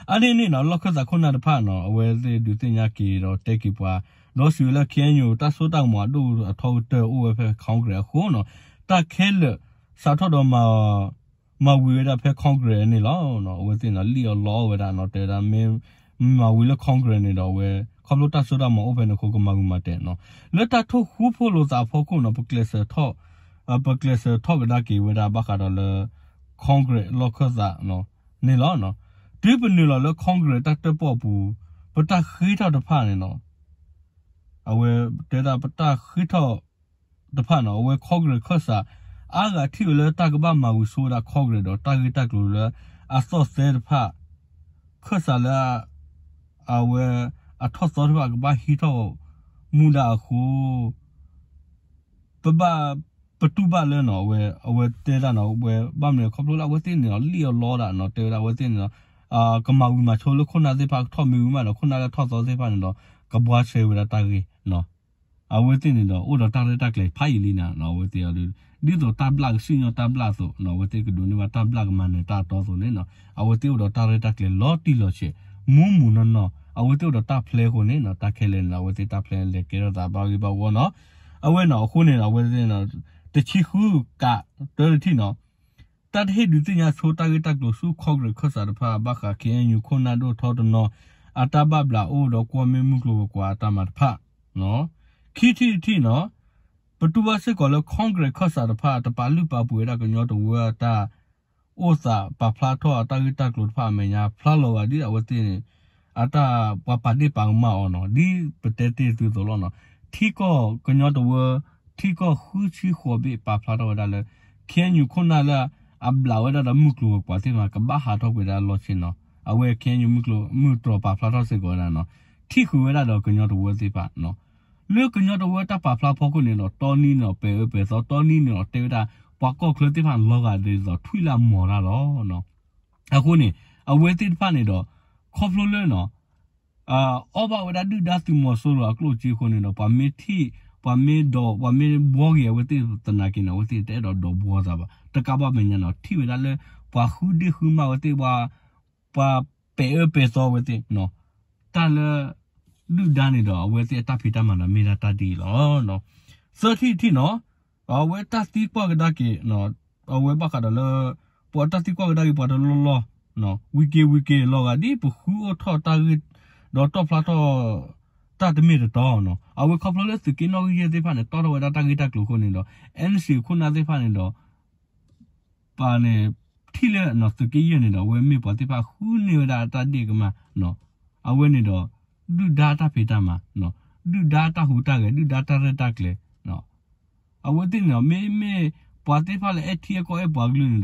အါန့ၢ်န့ၣ်နီၤ လီၢ်ခၢၣ်သးခိၣ်နၢ်တဖၣ်နီၤ အဝဲသ့ၣ်ဒုးသ့ၣ်ညါက့ၤဒီးတဲက့ၤပှၤ, ဒီးစံးဝဲလၢ ခ့ၣ်အဲၣ်ယူၣ် တၢ်စိတၢ်ကမီၤအဒိၣ်အထီကတၢၢ်အိၣ်ဝဲဖဲ Congress အဃိနီၤ, တၢ်ခဲလၢာ်စးထီၣ်ဒီး မၤဝံၤဝဲဒၣ်ဖဲ Congress န့ၣ်လီၤ. အဝဲသ့ၣ်န့ၣ် လံၣ်အီၤလီအီၤဝဲဒၣ်နီၤ, တဲဝဲဒၣ်မ့ၢ်မၤဝံၤလၢ Congress န့ၣ်ဒီး အဝဲ ခီဖျိတၢ်စိတၢ်ကမီၤအိၣ်ဖဲန့ၣ်အဃိ ကမၤဝံၤမၤတဲာ်နီၤ. လၢတၢ်ထိၣ်ဃူဖိးလိာ်သးအဖီခိၣ်နီၤ ပကျဲးစၢးထီၣ် ပကျဲးစၢးထီၣ်ကဒါက့ၤဝဲဒၣ်ဘၣ်ဃးဒီးလၢ Congress လီၢ်ခၢၣ်သးန့ၣ်လီၤ. တုၤပနုာ်လီၤလၢ Congress တၢ်တၢၣ်ပီၣ်အပူၤ ပတၢ်ဃ့ထီၣ်တဖၣ်န့ၣ်နီၤ အဝဲတဲဒၣ်ပတၢ်ဃ့ထီၣ်တဖၣ်နီၤ အဝဲ Congress ခၢၣ်စး အါဂၤထံၣ်ဝဲလၢတၢ်ကဘၣ်မၤဝံၤဆိဝဲဒၣ် Congress ဒီးတၢ်ဂ့ၢ်တၢ်ကျိၤလၢအသီၣ်သဲတဖၣ် ခၢၣ်စးလၢ အဝဲအထီၣ်သီတဖၣ်ကဘၣ်ဟံးထီၣ်မူဒါအဃိ ပဘၣ် ပတူၢ်ဘၣ်လၢနီၤ အဝဲ အဝဲတဲဒၣ်နီၤ အဝဲဘၣ်မနုၤခီဖျိလၢအဝဲသ့ၣ်န့ၣ်ဒီး လံၣ်အီၤလီဒၣ်နီၤ တဲဝဲဒၣ်အဝဲသ့ၣ်န့ၣ်ဒီး ကမၤဝံၤမၤဆိလၢခိၣ်နၢ်သ့ၣ်တဖၣ် ကထီၣ်မ့ၢ်ဝံၤမးဒီး ခိၣ်နၢ်လၢထီၣ်သီသ့ၣ်တဖၣ်န့ၣ်ဒီး ကဘှါဆှဲဝဲဒၣ်တၢ်ဂ့ၢ်နီၤ. အဝဲသ့ၣ်န့ၣ်ဒီး အိၣ်ဒီးတၢ်ရဲၣ်တၢ်ကျဲၤဖးယံာ်လံနီၤ အဝဲသ့ၣ်အီၤဒုး ဒ်သိးတၢ်ဘျၣ်ကစံၣ်ညီၣ်တၢ်ဘျၣ်အသိးနီၤ အဝဲသ့ၣ်ကဒိးန့ၢ်ဘၣ်တၢ်ဘျၣ်ကမၤနၢၤတၢ်အတီအသိးန့ၣ်နီၤ အဝဲသ့ၣ်အိၣ်ဒီးတၢ်ရဲၣ်တၢ်ကျဲၤလီၤတံၢ်လီၤဆဲး မူမူနီၢ်နီၢ် အဝဲသ့ၣ်အိၣ်ဒီးတၢ်ဖျဲအဃိန့ၣ်နီၤ တၢ်ခဲလၢာ်န့ၣ် အဝဲသ့ၣ်တၢ်ဖျဲလဲၤကဲထီၣ်သးဘၣ်ဂ့ၢ်ဘၣ်ဝီနီၤ အဝဲနီၤ အဃိန့ၣ် အဝဲသ့ၣ် တဆံဃုကးတၢတထံၣ်နီၤ တၢ်တဟ့ၣ်ဒုးသ့ၣ်ညါဆိတၢ်ဂ့ၢ်တၢ်ကျိၤဆူ Congress ခၢၣ်စးတဖၣ် ဘၣ်ဃး ခ့ၣ်အဲၣ်ယူၣ် ခိၣ်နၢ်ဒိၣ်ထီတနီၤ အတၢ်ဘၣ်ဘျးအိၣ်ဒီးကွီၢ်မ့ၢ်မုၢ်ကျိၤဝဲၤကွာ်အတၢ်မၤတဖၣ် ခံထံၣ်တထံၣ်နီၤ ပတူၢ်ဘၣ်စ့ၢ်ကီးလၢ Congress ခၢၣ်စးတဖၣ် တပာ်လုၢ်ပာ်ပှ့ၤဝဲဒၣ်ကညီတဝၢအတၢ် အိၣ်သးပာ်ဖျါထီၣ်အတၢ်ဂ့ၢ်တၢ်ကျိၤတဖၣ်အမဲာ်ညါ ဖျါလီၤဂာ်ဒ်အဝဲသ့ၣ်န့ၣ် အတၢ်ပှၤပာ်ဒ့ၣ်ပာ်ကမၣ်အီၤနီၤ ဒ်ပတဲတ့ၢ်သုသိးလီၤနီၤ ထံကီၢ်ကညီတဝၢ ထံကီၢ်ဃုဆံဃိးဘ့ၣ်ပာ်ဖျါထီၣ်ဝဲဒၣ်လၢ ခ့ၣ်အဲၣ်ယူၣ် ခိၣ်နၢ်လၢ အဘျးဝဲဒၣ်ဒီးမုၢ်ကျိၤဝဲၤကွာ်သ့ၣ်တဖၣ် ကဘၣ်ဟးထီၣ်ကွံာ်ဒၣ်လီၢ်ဆ့ၣ်နီၤ အဝဲ ခ့ၣ်အဲၣ်ယူၣ် မုၢ်ကျိၤ မုၢ်တြီၤပာ်ဖျါထီၣ်စ့ၢ်ကီးဝဲဒၣ်နီၤ ထံၣ်ဃုာ်ဝဲဒၣ်ဒီးကညီတဝၢသ့ၣ်တဖၣ် လၢကညီတဝၢတၢ်ပာ်ဖျါဖီခိၣ်န့ၣ်ဒီး တီနံန့ၣ်ဒီး ပဲာ်အၢပဲာ်သီ တီနံန့ၣ်ဒီး တဲဝဲဒၣ် ပှၤကီၢ်ချၢသ့ၣ်တဖၣ်လီၤဂာ်ဒ်သိး ထွံၣ်လၢအမီၤတၢ်လီၤ. အဃိန့ၣ် အဝဲသ့ၣ်တဖၣ်န့ၣ်ဒီး ခီဖျိလၢ အီၣ်ဘၣ်ဝဲဒၣ်ဒုၣ်ဒါသုးမီၤစိရိၤအကျိၣ်စ့အဃိန့ၣ်ဒီး ပှၤမ့ၢ်ထံၣ် ပှၤမ့ၢ်ဒိး ပှၤမ့ၢ်ဘှီဂ့ၤအဝဲသ့ၣ်သနာ်က့န့ၣ် အဝဲသ့ၣ်တအဲၣ်ဒိးဒိးဘှီသးဘၣ်. တကးဘၣ်မဲာ်ညါန့ၣ် ထံၣ်ဝဲဒၣ်လၢ ပှၤဃုဒ့ၣ်ဃုမၢ်အဝဲသ့ၣ် ပှၤပဲာ်အၢပဲာ်သီအဝဲသ့ၣ် တၢ်လၢ ဒုၣ်ဒါန့ၣ်ဒီး အဝဲသ့ၣ်အတၢ်ဖံးတၢ်မၤဒီးမ့ၢ်ဒၣ်တၢ်ဒ်အံၤလီၤ. သၢထံၣ်တထံၣ်နီၤ အဝဲတၢ်သံကွၢ်ကဒါက့ၤ အဝဲဘၣ်ဃးဒီးလၢ ပှၤတၢ်သံကွၢ်ကဒါက့ၤပှၤတလီၢ်လီၢ် ဝံၤက့ၤဝံၤက့ၤလီၤဂာ်ဒ်ပဃုအိၣ်ထီၣ်တၢ်ဂ့ၢ် ဒီးတီၣ်ဖျါထီၣ် တၢ်တမ့ၢ်တတီနီၤ အဝဲခီဖျိလၢသုးက့နီၣ်ဂံၢ်ယဲၢ်သ့ၣ်တဖၣ်န့ၣ် တီၣ်ထီၣ်ဝဲဒၣ်တၢ်ဂ့ၢ်တၢ်ကျိၤအဃိန့ၣ်ဒီး NCA ခိၣ်နၢ်သ့ၣ်တဖၣ်န့ၣ်ဒီး ပှၤန့ၣ် ထံၣ်လၢသုးက့ယဲၢ်န့ၣ်ဒီး အဝဲမ့ၢ်ပှၤသ့ၣ်တဖၣ်ဃုန့ၢ်ဝဲဒၣ်တၢ်ဒ့ၣ်ကမၢ် အဝဲန့ၣ်ဒီး ဒုၣ်ဒါတၢ်ဖံးတၢ်မၤ ဒုၣ်ဒါတၢ်ဟူးတၢ်ဂဲၤ ဒုၣ်ဒါတၢ်ရဲၣ်တၢ်ကျဲၤ အဝဲသ့ၣ်န့ၣ်ဒီး မ့မ့ၢ်ပှၤသ့ၣ်တဖၣ်လၢအဲၣ်ထံအဲၣ်ကီၢ်အဲၣ်ပှၤကလုာ်န့ၣ်ဒီး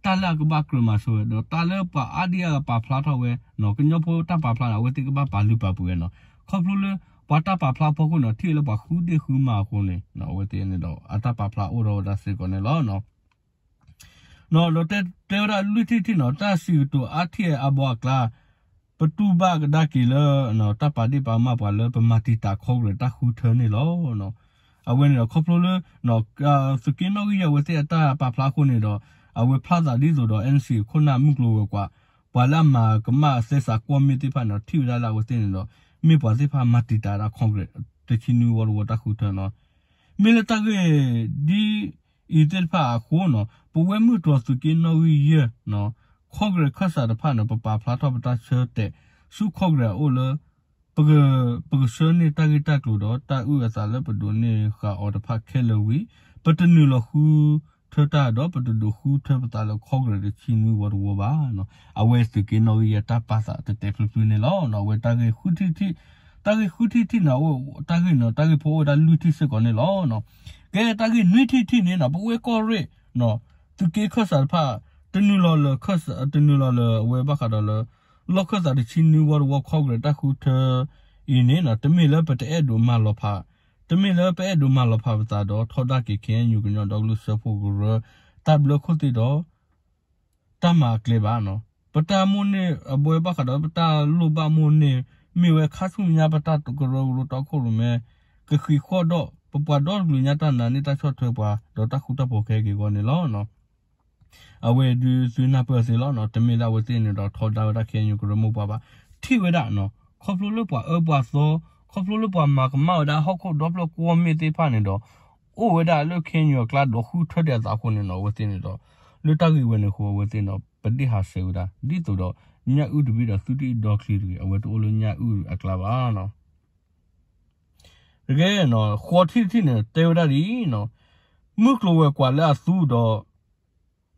တၢ်လၢအကဘၣ်ကြၢးမၤဆိဝဲ ဒီးတၢ်လၢပှၤအါဒံအါဂၤပာ်ဖျါထီၣ်ဝဲ ကညီဖိတၢ်ပာ်ဖျါန့ၣ် အဝဲသ့ၣ်ကဘၣ်ပာ်လုၢ်ပာ်ပှ့ၤဝဲနီၤ ခီဖျိလၢ ပှၤတၢ်ပာ်ဖျါအဖီခိၣ်န့ၣ် ထံၣ်ဝဲလၢပှၤဃုဒ့ၣ်ဃုမၢ်အဃိန့ၣ် အဝဲသ့ၣ်န့ၣ်ဒီး အတၢ်ပာ်ဖျါအိၣ်ထီၣ်ဝဲဒၣ်စ့ၢ်ကီးန့ၣ်လီၤ. ဒီးတဲဝဲဒၣ်လွံၢ်ထံၣ်တထံၣ်နီၤ တၢ်စံးကတိၤအါထံၣ်အါဘီအကျါ ပတူၢ်ဘၣ်ကဒါက့ၤလၢ တၢ်ပာ်ဒ့ၣ်ပာ်ကမၢ်ပှၤလၢပမၤတံာ်တာ် Congress တၢ်ဃုထၢန့ၣ်လီၤ. အဝဲန့ၣ်ဒီးခီဖျိလၢ သုးက့နီၣ်ဂံၢ်ယဲၢ်အဝဲသ့ၣ်အတၢ်ပာ်ဖျါအဃိန့ၣ်ဒီး အဝဲဖျါသးဒ်သိးဒီး NCA ခိၣ်နၢ်မုၢ်ကျိၤဝဲၤကွာ် ပှၤလၢအမၤကမၣ်သဲစးကွီၢ်မ့ၢ်သ့ၣ်တဖၣ်န့ၣ်ဒီး ထံၣ်ဝဲဒၣ်လၢအဝဲသ့ၣ်န့ၣ်ဒီး မ့ၢ်ပှၤသ့ၣ်တဖၣ်မၤတံာ်တာ်ဒၣ် Congress တဆံနွံဝီတဝီတၢ်ဃုထၢနီၤ မ့ၢ်လၢတၢ်ဂ့ၢ်ဒ်အံၤသ့ၣ်တဖၣ်အဃိနီၤ ပဝဲမုၢ်တြီၤသုးက့နီၣ်ဂံၢ်ယဲၢ် Congress ခၢၣ်စးတဖၣ်န့ၣ် ပပာ်ဖျါထီၣ်ပတၢ်ဆၢတဲာ်ဆူ Congress အအိၣ်လၢ ပက ပကဆှၢန့ၢ်တၢ်ဂ့ၢ်တၢ်ကျိၤဒီးတၢ်အုၣ်အသးလၢပဒိးန့ၢ်ဃာ်အီၤတဖၣ်ခဲလၢာ်ဝံၤ ပတနုာ်လီၤဃုထၢတၢ်ဒီး ပတဒိးဃုထၢပသးလၢ Congress တဆံနွံဝီတဝီဘၣ်. အဝဲသုးက့နီၣ်ဂံၢ်ယဲၢ်တၢ်ပာ်သးတတဲာ်ဖျုးဖျုးန့ၣ်လီၤ. အဝဲ တၢ်ဂ့ၢ်ဃုထံၣ်တထံၣ်န့ၣ် တၢ်ဂ့ၢ်န့ၣ် တၢ်ဂ့ၢ်ဖိအိၣ်ဝဲဒၣ်လွံၢ်ထံၣ်စ့ၢ်ကီးန့ၣ်လီၤ. ကဲတၢ်ဂ့ၢ်နွံထံၣ်တထံၣ်န့ၣ် ပဝဲကီၢ်ရ့ၣ် သုးက့ခၢၣ်စးတဖၣ် တနုာ်လီၤလၢ တနုာ်လီၤလၢအဝဲဘၣ်ဃးဒီးလၢ လီၢ်ခၢၣ်သးတဆံနွံဝီတဝီ Congress တၢ်ဃုထၢအံၤန့ၣ် တမ့ၢ်လၢပတအဲၣ်ဒိးမၤလီၤဖး တမ့ၢ်လၢပအဲၣ်ဒိးမၤလီၤဖးပသးဒီး ထီဒါက့ၤ ခ့ၣ်အဲၣ်ယူၣ် ကညီဒီကလုာ်စၢဖှိၣ်ကရၢ တၢ်ဘျၢခိၣ်သ့ၣ်ဒီး တၢ်မၤအကျဲဘၣ်. ပတၢ်မိၣ်န့ၢ်အဝဲဘၣ်ဃးဒီး ပတၢ်လိၣ်ဘၣ်မိၣ်န့ၢ် မ့ၢ်ဝဲခါဆူညါပတၢ်ကရၢကရိတီခိၣ်ရိၣ်မဲ ကဃံးဃီၣ်ဒီး ပပှၤဒီတကလုာ်ညါတၢ်နာ်န့ၢ်တၢ်ဆီၣ်ထွဲပှၤ ဒီးတၢ်ဃူတၢ်ဖိးကဟဲက့ၤအဂီၢ်န့ၣ်လီၤ. အဝဲဒုးသုနၢ်ပၢၢ်သ့လီၤ. တမ့ၢ်လၢအဝဲသ့ၣ်န့ၣ်ဒီး ထီဒါဝဲဒၣ် ခ့ၣ်အဲၣ်ယူၣ် ကရၢမိၢ်ပှၢ်ဘၣ်. ထံၣ်ဝဲဒၣ် ခီဖျိလၢပှၤအၢပှၤသီ ခီဖျိလၢပှၤမၤကမၣ်ဝဲဒၣ်ဟီၣ်ခိၣ်ဒီဖျၢၣ်ကွီၢ်မ့ၢ်သ့ၣ်တဖၣ်န့ၣ်ဒီး အိၣ်ဝဲဒၣ်လၢ ခ့ၣ်အဲၣ်ယူၣ် အကျါဒီးဃုထၢဒံးအသးအဃိန့ၣ်ဒီး အဝဲသ့ၣ်န့ၣ်ဒီး လၢတၢ်ဂ့ၢ်ဝဲန့ၣ်အဃိ အဝဲသ့ၣ်န့ၣ်ဒီး ပဒ့ၣ်ဟးဆှဲးဝဲဒၣ် ဒ်သိးဒီး ညၣ်အုၣ်တဘ့ၣ်ဒီးသုတအုၣ်ဒီချံတဂ့ၤ အဝဲတအိၣ်လၢညၣ်အုၣ်အကျါဘၣ်. တကဲ ဃိးထံၣ်တထံၣ်န့ၣ် တဲဝဲဒၣ်ဒ်အံၤ, မုၢ်ကျိၤဝဲၤကွာ်လၢအသူဒီး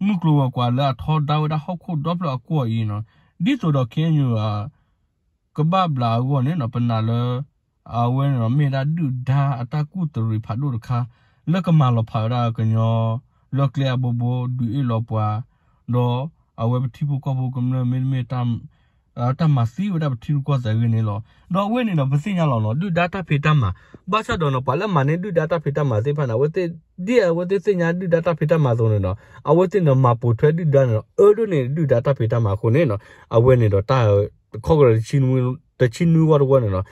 မုၢ်ကျိၤဝဲၤကွာ်လၢအထီဒါဝဲဒၣ်ဟီၣ်ခိၣ်ဒီဖျၢၣ်အကွီၢ်အံၤ, ဒ်သိးဒီး ခ့ၣ်အဲၣ်ယူၣ် ကဘၣ်ဘျးအဂီၢ်န့ၣ် ပနာ်လၢ အဝဲန့ၣ်ဒီး မ့ၢ်ဒၣ်ဒုၣ်ဒါအတၢ်ကူၣ်တရံးဖးဒိၣ်တခါ လၢကမၤလီၤဖးဝဲဒၣ်ကညီ လၢကျဲအဘိဘိ ဒုးအ့ၣ်လီၤပှၤ ဒီးအဝဲပထံဖိကီၢ်ဖိကမျၢၢ် မ့တမ့ၢ် တၢ်မၤသံဝဲဒၣ်ပထံရူၢ်ကီၢ်သဲးအဂ့ၢ်န့ၣ်လီၤ. ဒီးအဝဲန့ၣ်ဒီး ပသ့ၣ်ညါလီၤနီၤ ဒုၣ်ဒါတၢ်ဖံးတၢ်မၤ, ဘၣ်ဆၣ်ဒီးနီၤ ပှၤလၢမၤန့ၢ်ဒုၣ်ဒါတၢ်ဖံးတၢ်မၤသ့ၣ်တဖၣ်န့ၣ် အဝဲသ့ၣ် ဒ်အဝဲသ့ၣ်သ့ၣ်ညါဒုၣ်ဒါတၢ်ဖံးတၢ်မၤအသိးန့ၣ်ဒီး အဝဲသ့ၣ်န့ၣ်မၤပိာ်ထွဲဒုၣ်ဒါန့ၣ်ဒီး အၢဒိၣ်န့ၢ်ဒုၣ်ဒါတၢ်ဖံးတၢ်မၤအဃိန့ၣ်နီၤ အဝဲန့ၣ်ဒီး တၢ် ခီကရၢ တဆံနွံဝီတဝီန့ၣ်နီၤ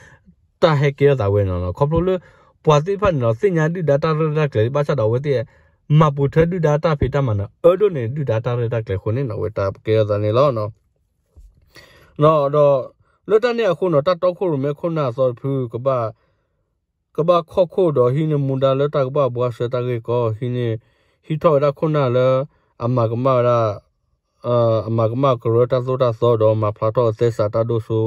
တၢ်ဟဲကဲထီၣ်သးဝဲန့ၣ်နီၤ ခီဖျိလၢ ပှၤသ့ၣ်တဖၣ်န့ၣ်ဒီး သ့ၣ်ညါဒုၣ်ဒါတၢ်ရဲၣ်တၢ်ကျဲၤ ဘၣ်ဆၣ်ဒီးအဝဲသ့ၣ် မၤပိာ်ထွဲဒုၣ်ဒါတၢ်ဖံးတၢ်မၤန့ၣ် အၢဒိၣ်န့ၢ်ဒုၣ်ဒါတၢ်ရဲၣ်တၢ်ကျဲၤအဃိန့ၣ်နီၤ အဝဲတၢ်ကဲထီၣ်သးန့ၣ်လီၤ. ဒီး လၢတၢ်န့ၣ်အဃိနီၤ တၢ်တီခိၣ်ရိၣ်မဲခိၣ်နၢ်အသီတဖု ကဘၣ်ခီၣ်ခိၣ်ဒီးဟံးန့ၢ်မူဒါလၢတၢ်ကဘၣ်ဘှါစဲတၢ်ဂ့ၢ်ကီ ဟံးန့ၢ် ဟံးထီၣ်ဝဲဒၣ်ခိၣ်နၢ်လၢ အမၤကမၣ်ဝဲဒၣ် အမၤကမၣ်ကရၢတၢ်သိၣ်တၢ်သီဒီးမၤဖျါထီၣ်သဲစးတၢ်ဒိၣ်စိ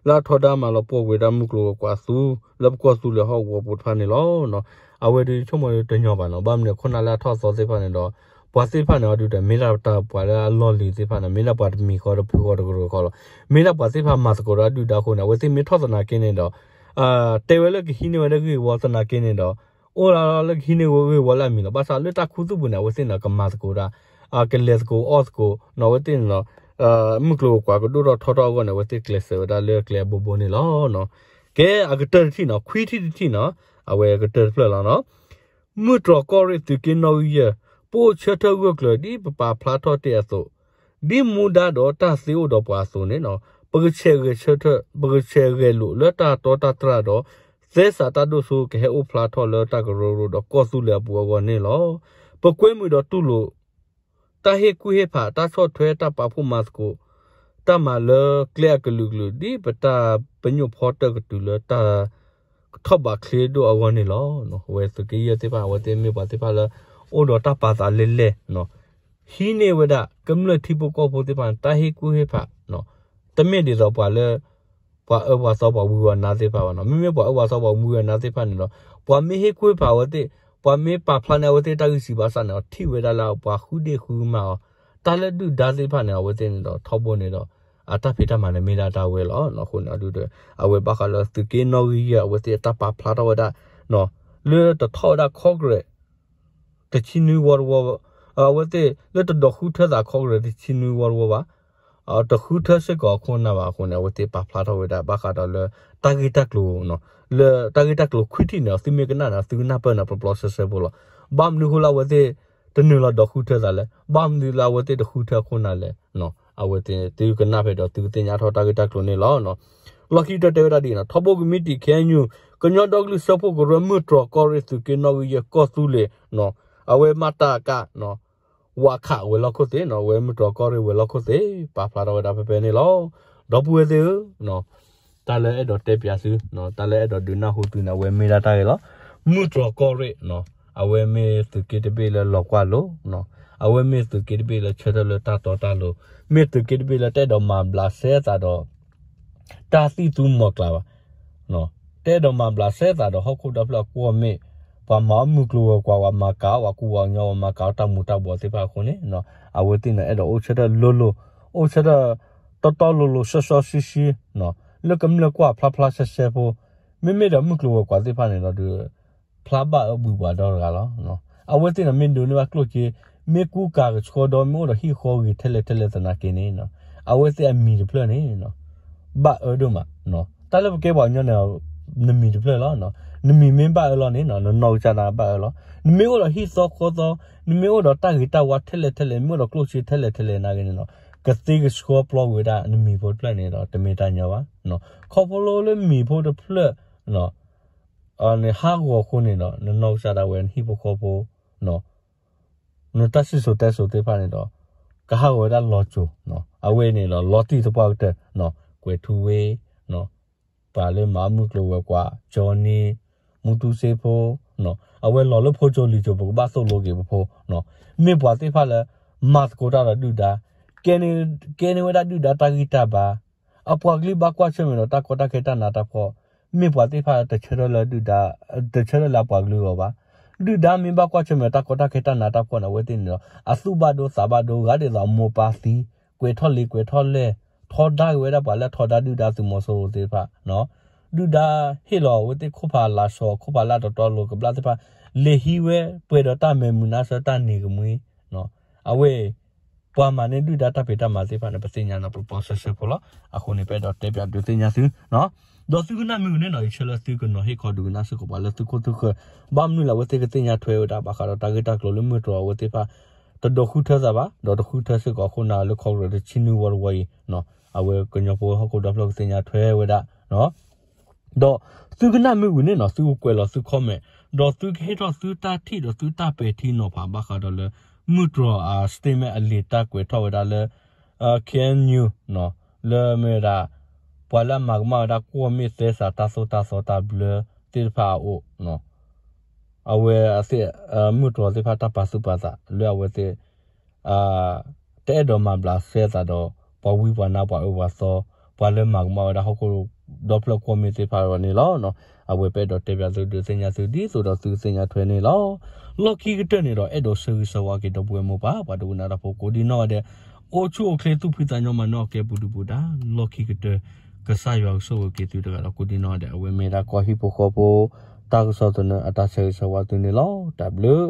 လၢအထီဒါမၤလီၤပှီၢ်ကွံာ်ဝဲဒၣ်မုၢ်ကျိၤဝဲၤကွာ်အသူ လၢပကီၢ်သူလ့ၤဟီၣ်ကဝီၤပူၤတဖၣ်န့ၣ်လီၤ. အဝဲဒုးဆိကမိၣ်တညီဘၣ်နီၤ ဘၣ်မနုၤခိၣ်နၢ်လၢအထီၣ်အသီသ့ၣ်တဖၣ်န့ၣ်ဒီး ပှၤသ့ၣ်တဖၣ်န့ၣ် အဒုးဒီး မ့ၢ်ဒၣ်တၢ်ပှၤလၢအလီၢ်လံၤသ့ၣ်တဖၣ်န့ၣ် မ့ၢ်ဒၣ်ပှၤတမံၤဃီတဖုဃီတကရၢဃီလီၤ. မ့ၢ်ဒၣ်ပှၤသ့ၣ်တဖၣ်မၤသကိးဒီးဒုၣ်ဒါအဃိန့ၣ် အဝဲသ့ၣ်မ့ၢ်ထီၣ်သနာ်က့န့ၣ်ဒီး တဲဝဲလၢကဟံးန့ၢ်ဝဲဒၣ်ဂ့ၢ်ဝီသနာ်က့န့ၣ်ဒီး အိၣ်လၢလၢကဟံးန့ၢ်ဝဲဂ့ၢ်ဝီလၢအမံၤလီၤ. ဘၣ်ဆၣ်လၢတၢ်ခူသူၣ်ပူၤန့ၣ် အဝဲသ့ၣ်န့ၣ် ကမၤသကိးဒၣ် ကလဲၤသကိးအီၣ်သကိးနီၤ အဝဲသ့ၣ်န့ၣ်ဒီး မုၢ်ကျိၤဝဲၤကွာ်ကဒိၣ်ထီၣ်ထီထီၣ်အဂီၢ်န့ၣ် အဝဲသ့ၣ်ကျဲးစၢးဝဲဒၣ်လၢကျဲအဘိဘိန့ၣ်လီၤ. ကဲအကတၢၢ်တထံၣ်နီၤ ခွံထံၣ်တထံၣ်နီၤ အဝဲအကတၢၢ်တဖျၢၣ်လီၤနီၤ မုၢ်တြီၢ်ကီၢ်ရ့ၣ်သုးက့နီၣ်ဂံၢ်ယဲၢ် ပအိၣ်ဆၢထၢၣ်ဂၢၢ်ကျၢၤဒ်ပပာ်ဖျါထီၣ်တ့ၢ်အသိး ဒ်မူဒါဒီးတၢ်သ့အိၣ်ဒီးပှၤအသိးန့ၣ်နီၤ ပကဆဲးဂဲၤဆၢထၢၣ် ပကဆဲးဂဲၤလိာ်လၢတၢ်တီတၢ်တြၢ်ဒီး သဲစးတၢ်ဒိၣ်စိကဟဲအိၣ်ဖျါထီၣ်လၢတၢ်ကရၢကရိဒီးကီၢ်သူလ့ၤအပူၤအဂီၢ်န့ၣ်လီၤ. ပကွဲမုာ်ဒီးတူၢ်လိာ် တၢ်ဟ့ၣ်ကူၣ်ဟ့ၣ်ဖး တၢ်ဆီၣ်ထွဲတၢ်ပာ်ဖှိၣ်မၤသကိး တၢ်မၤလၢကျဲအကလုာ်ကလုာ် ဒ်ပတၢ်ပညိၣ်ဖီတၢၢ်ကတုၤလၢတၢ်ကထီၣ်ဘးချ့ဒိၣ်အဂီၢ်န့ၣ်လီၤ. အဝဲသုးက့ယဲၢ်သ့ၣ်တဖၣ် အဝဲသ့ၣ်မ့ၢ်ပှၤသ့ၣ်တဖၣ်လၢ အိၣ်ဒီးတၢ်ပာ်သးလဲၢ်လဲၢ် ဟံးန့ၢ်ဝဲဒၣ် ကမျၢၢ်ထံဖိကီၢ်ဖိသ့ၣ်တဖၣ်န့ၣ် တၢ်ဟ့ၣ်ကူၣ်ဟ့ၣ်ဖး တမ့ၢ်ဒ်သိးပှၤလၢ ပှၤအၢပှၤသီ ပှၤဝံၤဝဲနါသ့ၣ်တဖၣ်ဘၣ်နီၤ. မ့မ့ၢ်ပှၤအၢပှၤသီ ပှၤဝံၤဝဲနါသ့ၣ်တဖၣ်န့ၣ်ဒီး ပှၤမ့ၢ်ဟ့ၣ်ကူၣ်ဟ့ၣ်ဖးအဝဲသ့ၣ် ပှၤမ့ၢ်ပာ်ဖျါန့ၢ်အဝဲသ့ၣ်တၢ်ဂံၢ်စၢ်ဘၣ်ဆၣ်န့ၣ်ဒီး ထံၣ်ဝဲဒၣ်လၢပှၤဃုဒ့ၣ်ဃုမးအီၤ တၢ်လၢဒုၣ်ဒါသ့ၣ်တဖၣ်န့ၣ် အဝဲသ့ၣ်န့ၣ်ဒီး ထီဘိန့ၣ်ဒီး အတၢ်ဖံးတၢ်မၤန့ၣ်မ့ၢ်ဒၣ်တၢ်ဝဲလီၤ. အဃိန့ၣ် အဝဲဘၣ်ဃးလၢသုးက့နီၣ်ဂံၢ်ယဲၢ် အဝဲသ့ၣ်အတၢ်ပာ်ဖျါထီၣ်ဝဲဒၣ် လၢတထီၣ်ဝဲဒၣ် Congress တဆံနွံဝီတဝီ အဝဲသ့ၣ်လၢတဒိးဃုထၢသး Congress တဆံနွံဝီတဝီဘၣ်, တဃုထၢစ့ၢ်ကီးအခိၣ်နၢ်ဘၣ်အဃိန့ၣ် အဝဲသ့ၣ်ပာ်ဖျါထီၣ်ဝဲဒၣ် ဘၣ်ဃးဒီးလၢ တၢ်ဂ့ၢ်တၢ်ကျိၤ လၢတၢ်ဂ့ၢ်တၢ်ကျိၤခွံထံၣ်န့ၣ် သုမ့ၢ်ကနၣ်န့ၣ် သုကနၢ်ပၢၢ်န့ၣ် ပျီပျီဆှဲဆှဲဖိလီၤ. ဘၣ်မနုၤအဃိလၢအဝဲသ့ၣ် တနုာ်လီၤဒိးဃုထၢသးလဲၣ်, ဘၣ်မနုၤလၢအဝဲသ့ၣ်တဃုထၢအခိၣ်နၢ်လဲၣ်, အဝဲသ့ၣ်သုကနၢ်ဖဲဒီးသုကသ့ၣ်ညါထီၣ်တၢ်ဂ့ၢ်တၢ်ကျိၤန့ၣ်လီၤ. လီၢ်ခံကတၢၢ်တဲဝဲဒၣ်ဒ်အံၤနီၤ, ထီဘိကမံးတံာ် ခ့ၣ်အဲၣ်ယူၣ် ကညီဒီကလုာ်စၢဖှိၣ်ကရၢ မုၢ်တြီၢ်ကီၢ်ရ့ၣ်သုးက့နီၣ်ဂံၢ်ယဲၢ်ကီၢ်သူလ့ၤ အဝဲမၤတၢ်ကး ဝးခးဝဲၤလီၢ်ခိၣ်သ့ၣ်နီၤ, အဝဲမုၢ်တြီၢ်ကီၢ်ရ့ၣ်ဝဲၤလီၢ်ခိၣ်သ့ၣ် ပာ်ဖျါထီၣ်ဝဲဒၣ်ဖဲဖဲန့ၣ်လီၤ. ဒီပုၢ်ဝဲၢ်သ့ၣ်ဧၢ, တၢ်လၢအဲၣ်ဒိးတဲပၠးသု, တၢ်လၢအဲၣ်ဒိးဒုးနၢ်ဟူသုန့ၣ် အဝဲမ့ၢ်ဒၣ်တၢ်ဂ့ၢ်လီၤ. မုၢ်တြီၢ်ကီၢ်ရ့ၣ် အဝဲမ့ၢ်သုးက့တဘ့ၣ်လၢလီၤကွၢ်လိၤ, အဝဲမ့ၢ်သုးက့တဘ့ၣ်လၢဆၢထၢၣ်လၢတၢ်တီတၢ်လိၤ, မ့ၢ်သုးက့တဘ့ၣ်လၢတအဲၣ်ဒိးမၤဘျးစဲသးဒီး တၢ်သံၣ်သူမီၤကျၢ်ဘၣ်, တအဲၣ်ဒိးမၤဘျးစဲသးဒီးဟီၣ်ခိၣ်ဒီဖျၢၣ်အကွီၢ်မ့ၢ် ပှၤမၤအီၣ်မုၢ်ကျိၤဝဲၤကွာ် ပှၤမၤကၤအီၣ်ပှၤကူပှၤကညီ ပှၤမၤကၤအီၣ်တၢ်မူၤတၢ်ဘှီးသ့ၣ်တဖၣ်အဃိန့ၣ် အဝဲသ့ၣ်န့ၣ် အဲၣ်ဒိးအိၣ်ဆၢထၢၣ်လိၤလိၤ အိၣ်ဆၢထၢၣ်တီတီလိၤလိၤ စီစီဆှံဆှံ လၢကမျၢၢ်ကွၢ်ဖျါဖျါဆဲဆဲဖိ မ့မ့ၢ်ဒီးမုၢ်ကျိၤဝဲၤကွာ်သ့ၣ်တဖၣ်န့ၣ်ဒီး ဖျါဘၣ်အၢဘှံးပှၤဒီတဂၤလီၤ. အဝဲသ့ၣ်န့ၣ် မ့ၢ်ဒိးန့ၢ်ဘၣ်ကျိၣ်စ့ မ့ၢ်ကူကၤကဆှီဒီး မ့ၢ်အိၣ်ဒီးဟံၣ်ဃီဂ့ၤထဲလဲၣ်ထဲလဲၣ်သနာ်က့န့ၣ် အဝဲသ့ၣ်အမံၤတဖျၢၣ်န့ၣ် ဘၣ်အၢဒိၣ်မး. တၢ်လၢပကဲပှၤကညီန့ၣ် နမံၤတဖျၢၣ်လီၤ. နမံၤမ့ၢ်ဘၣ်အၢလီၤန့ၣ် နနီၢ်ကစၢ်ဒၣ်ဘၣ်အၢလီၤ. နမ့ၢ်အိၣ်ဒီးဟံၣ်သီဃီသီ, နမ့ၢ်အိၣ်ဒီးတၢ်ဂ့ၤတၢ်ဝါထဲလဲၣ်ထဲလဲၣ်, မ့ၢ်အိၣ်ဒီးကျိၣ်စ့ထဲလဲၣ်ထဲလဲၣ်နာ်က့န့ၣ်ဒီး ကသ့ကဆှီပျီကွံာ်ဝဲဒၣ်နမံၤဖိတဖျၢၣ်န့ၣ်ဒီး တမ့ၢ်တၢ်ညီဘၣ်. ခီဖျိလၢမံၤဖိတဖျၢၣ် နဟးဂီၤအဃိန့ၣ်ဒီး နနီၢ်ကစၢ်ဒၣ်ဝဲ နဟံၣ်ဖိဃီဖိ နတၢ်စံၣ်စိၤတဲစိၤသ့ၣ်တဖၣ်န့ၣ်ဒီး ကဟးဂီၤဝဲဒၣ်လီၤစိၤ, အဝဲန့ၣ်ဒီး လီၤတံၢ်သပှၢ်ကတၢၢ်, ကွဲၤထူဝ့, ပှၤလၢမၤအီၣ်မုၢ်ကျိၤဝဲၤကွာ် ကၠီနံ, မူတူစ့ဖိ, အဝဲလီၤလၢဖိကၠိလံာ်ကၠိ ပကဘၣ်သိၣ်လိက့ၤပဖိ, မ့ၢ်ပှၤသ့ၣ်တဖၣ်လၢ မၤသကိးတၢ်ဒီးဒုၣ်ဒါ, ကဲန့ၢ်ဝဲဒၣ်ဒုၣ်ဒါတၢ်ဂံၢ်တၢ်ဘါ, အပှၤကလုာ်ဘၣ်ကွၢ်ဆၢၣ်မဲာ်ဒီးတၢ်ကီတၢ်ခဲတၢ်နးတၢ်ဖှီၣ်, မ့ၢ်ပှၤသ့ၣ်တဖၣ်တဆၢထၢၣ်လၢဒုၣ်ဒါ, တဆၢထၢၣ်လၢအပှၤကလုာ်အဂီၢ်ဘၣ်. ဒုၣ်ဒါမ့ၢ်ဘၣ်ကွၢ်ဆၢၣ်မဲာ်တၢ်ကီတၢ်ခဲတၢ်နးတၢ်ဖှီၣ်န့ၣ် အဝဲသ့ၣ်န့ၣ်ဒီး အသူၣ်ဘၣ်ဒိသးဘၣ်ဒိ ဂၤဒ်သိးအမိၢ်ပၢ်သံ, ကွဲးထီၣ်လံာ်ကွဲးထီၣ်လဲၢ်, ထီဒါက့ၤဝဲဒၣ်ပှၤလၢထီဒါဒုၣ်ဒါသုးမီၤစိရိၤသ့ၣ်တဖၣ်, ဒုၣ်ဒါဟ့ၣ်လီၤအဝဲသ့ၣ်ခိၣ်ဖးလၢ်စီၤ ခိၣ်ဖးလၢ်တတီလိၤကဘျၣ်သ့ၣ်တဖၣ်, လဲၤဟံးဝဲပှဲၤဒီးတၢ်မဲာ်မုာ်နါဆၢတၢ်နံၤကမှံ, အဝဲ ပှၤမၤန့ၢ်ဒုၣ်ဒါတၢ်ဖံးတၢ်မၤသ့ၣ်တဖၣ်န့ၣ် ပသ့ၣ်ညါနီၢ်ပပီဆှဲဆှဲဖိလီၤ. အဃိန့ၣ် ပအဲၣ်ဒိးတဲပၠးဒုးသ့ၣ်ညါသု, ဒီးသုကနၣ်မ့ၢ်ဂ့ၤန့ၣ်နီၢ် ယဆၢလၢသုကနီၤဟ့ၣ်ခီဒုးကနၣ်စ့ၢ်ကီးပှၤလၢသုခိၣ်သုဃၢၤ, ဘၣ်မနုၤလၢအဝဲသ့ၣ်ကသ့ၣ်ညါထွဲဝဲဒၣ် ဘၣ်ဃးဒီးတၢ်ဂ့ၢ်တၢ်ကျိၤလၢမုၢ်တြီၤအဝဲသ့ၣ်တဖၣ် တဒိးဃုထၢသးဘၣ်, ဒီးတဃုထၢစ့ၢ်ကီးအဃိန့ၣ် လၢခီကရၢၢ်တဆံနွံဝီတဝီအံၤ, အဝဲကညီဖိဟီၣ်ခိၣ်ဒီဖျၢၣ်ကသ့ၣ်ညါထွဲဝဲဒၣ် ဒီးသုကနၣ်မ့ၢ်ဝံၤန့ၣ်နီၤ သုကကွဲးလီၤသု comment, ဒီးသုကဟ့ၣ်ထီၣ်သုတၢ်ထံၣ်ဒီးသုတၢ်ပဲာ်ထံနီၤဖးဘၣ်ဃးဒီးလၢ မုၢ်တြီၤအ statement အလံာ်တၢ်ကွဲးထီၣ်ဝဲဒၣ်လၢ KNU လၢမ့ၢ်ဝဲဒၣ် ပှၤလၢအမၤကမၣ်ဝဲဒၣ်ကွီၢ်မ့ၣ်သဲစးတၢ်သိၣ်တၢ်သီတၢ်ဘျၢသ့ၣ်တဖၣ်အအိၣ် အဝဲသ့ၣ် မုၢ်တြီၤသ့ၣ်တဖၣ်တၢ်ပာ်သူၣ်ပာ်သးလၢအဝဲသ့ၣ် တအဲၣ်ဒိးမၤဘျးစဲသးဒီး ပှၤဝံပှၤနါပှၤအၢပှၤသီ ပှၤလၢမၤကမၣ်ဝဲဒၣ်ဟီၣ်ခိၣ်ဒီဖျၢၣ်ကွီၢ်မ့ၣ်သ့ၣ်တဖၣ်အဂီၢ်န့ၣ်လီၤ. အဝဲပအဲၣ်ဒိးတဲပၠးသုဒုးသ့ၣ်ညါသု ဒ်သိးဒီးသုကသ့ၣ်ညါထွဲန့ၣ်လီၤ. လီၢ်ခံကတၢၢ်န့ၣ်ဒီး အဲၣ်ဒိးဆၢဂ့ၤဆၢဝါက့ၤဒီပုၢ်ဝဲၢ်မိၢ်ပၢ် ပှၤဒိကနၣ်တၢ်ဖိကိးဒံနီၢ်ဂၤဒဲး အိၣ်ဆူၣ်အိၣ်ချ့သူၣ်ဖှံသးညီမၤနၢၤအီၤကဲပူၤဒုးပူၤဒါ လီၢ်ခံကတၢၢ် ကစၢ်ယွၤကဆိၣ်ဂ့ၤက့ၤသုတဂၤဒီးကိးဒံနီၢ်ဂၤဒဲး အဝဲမ့ၢ်ဒၣ်ကီၢ်ဟံၣ်ဖိဃီဖိ တၢ်ကစီၣ်သနၢၣ်အတၢ်ဆၢဂ့ၤဆၢဝါသုန့ၣ်လီၤ. တၢ်ဘျုး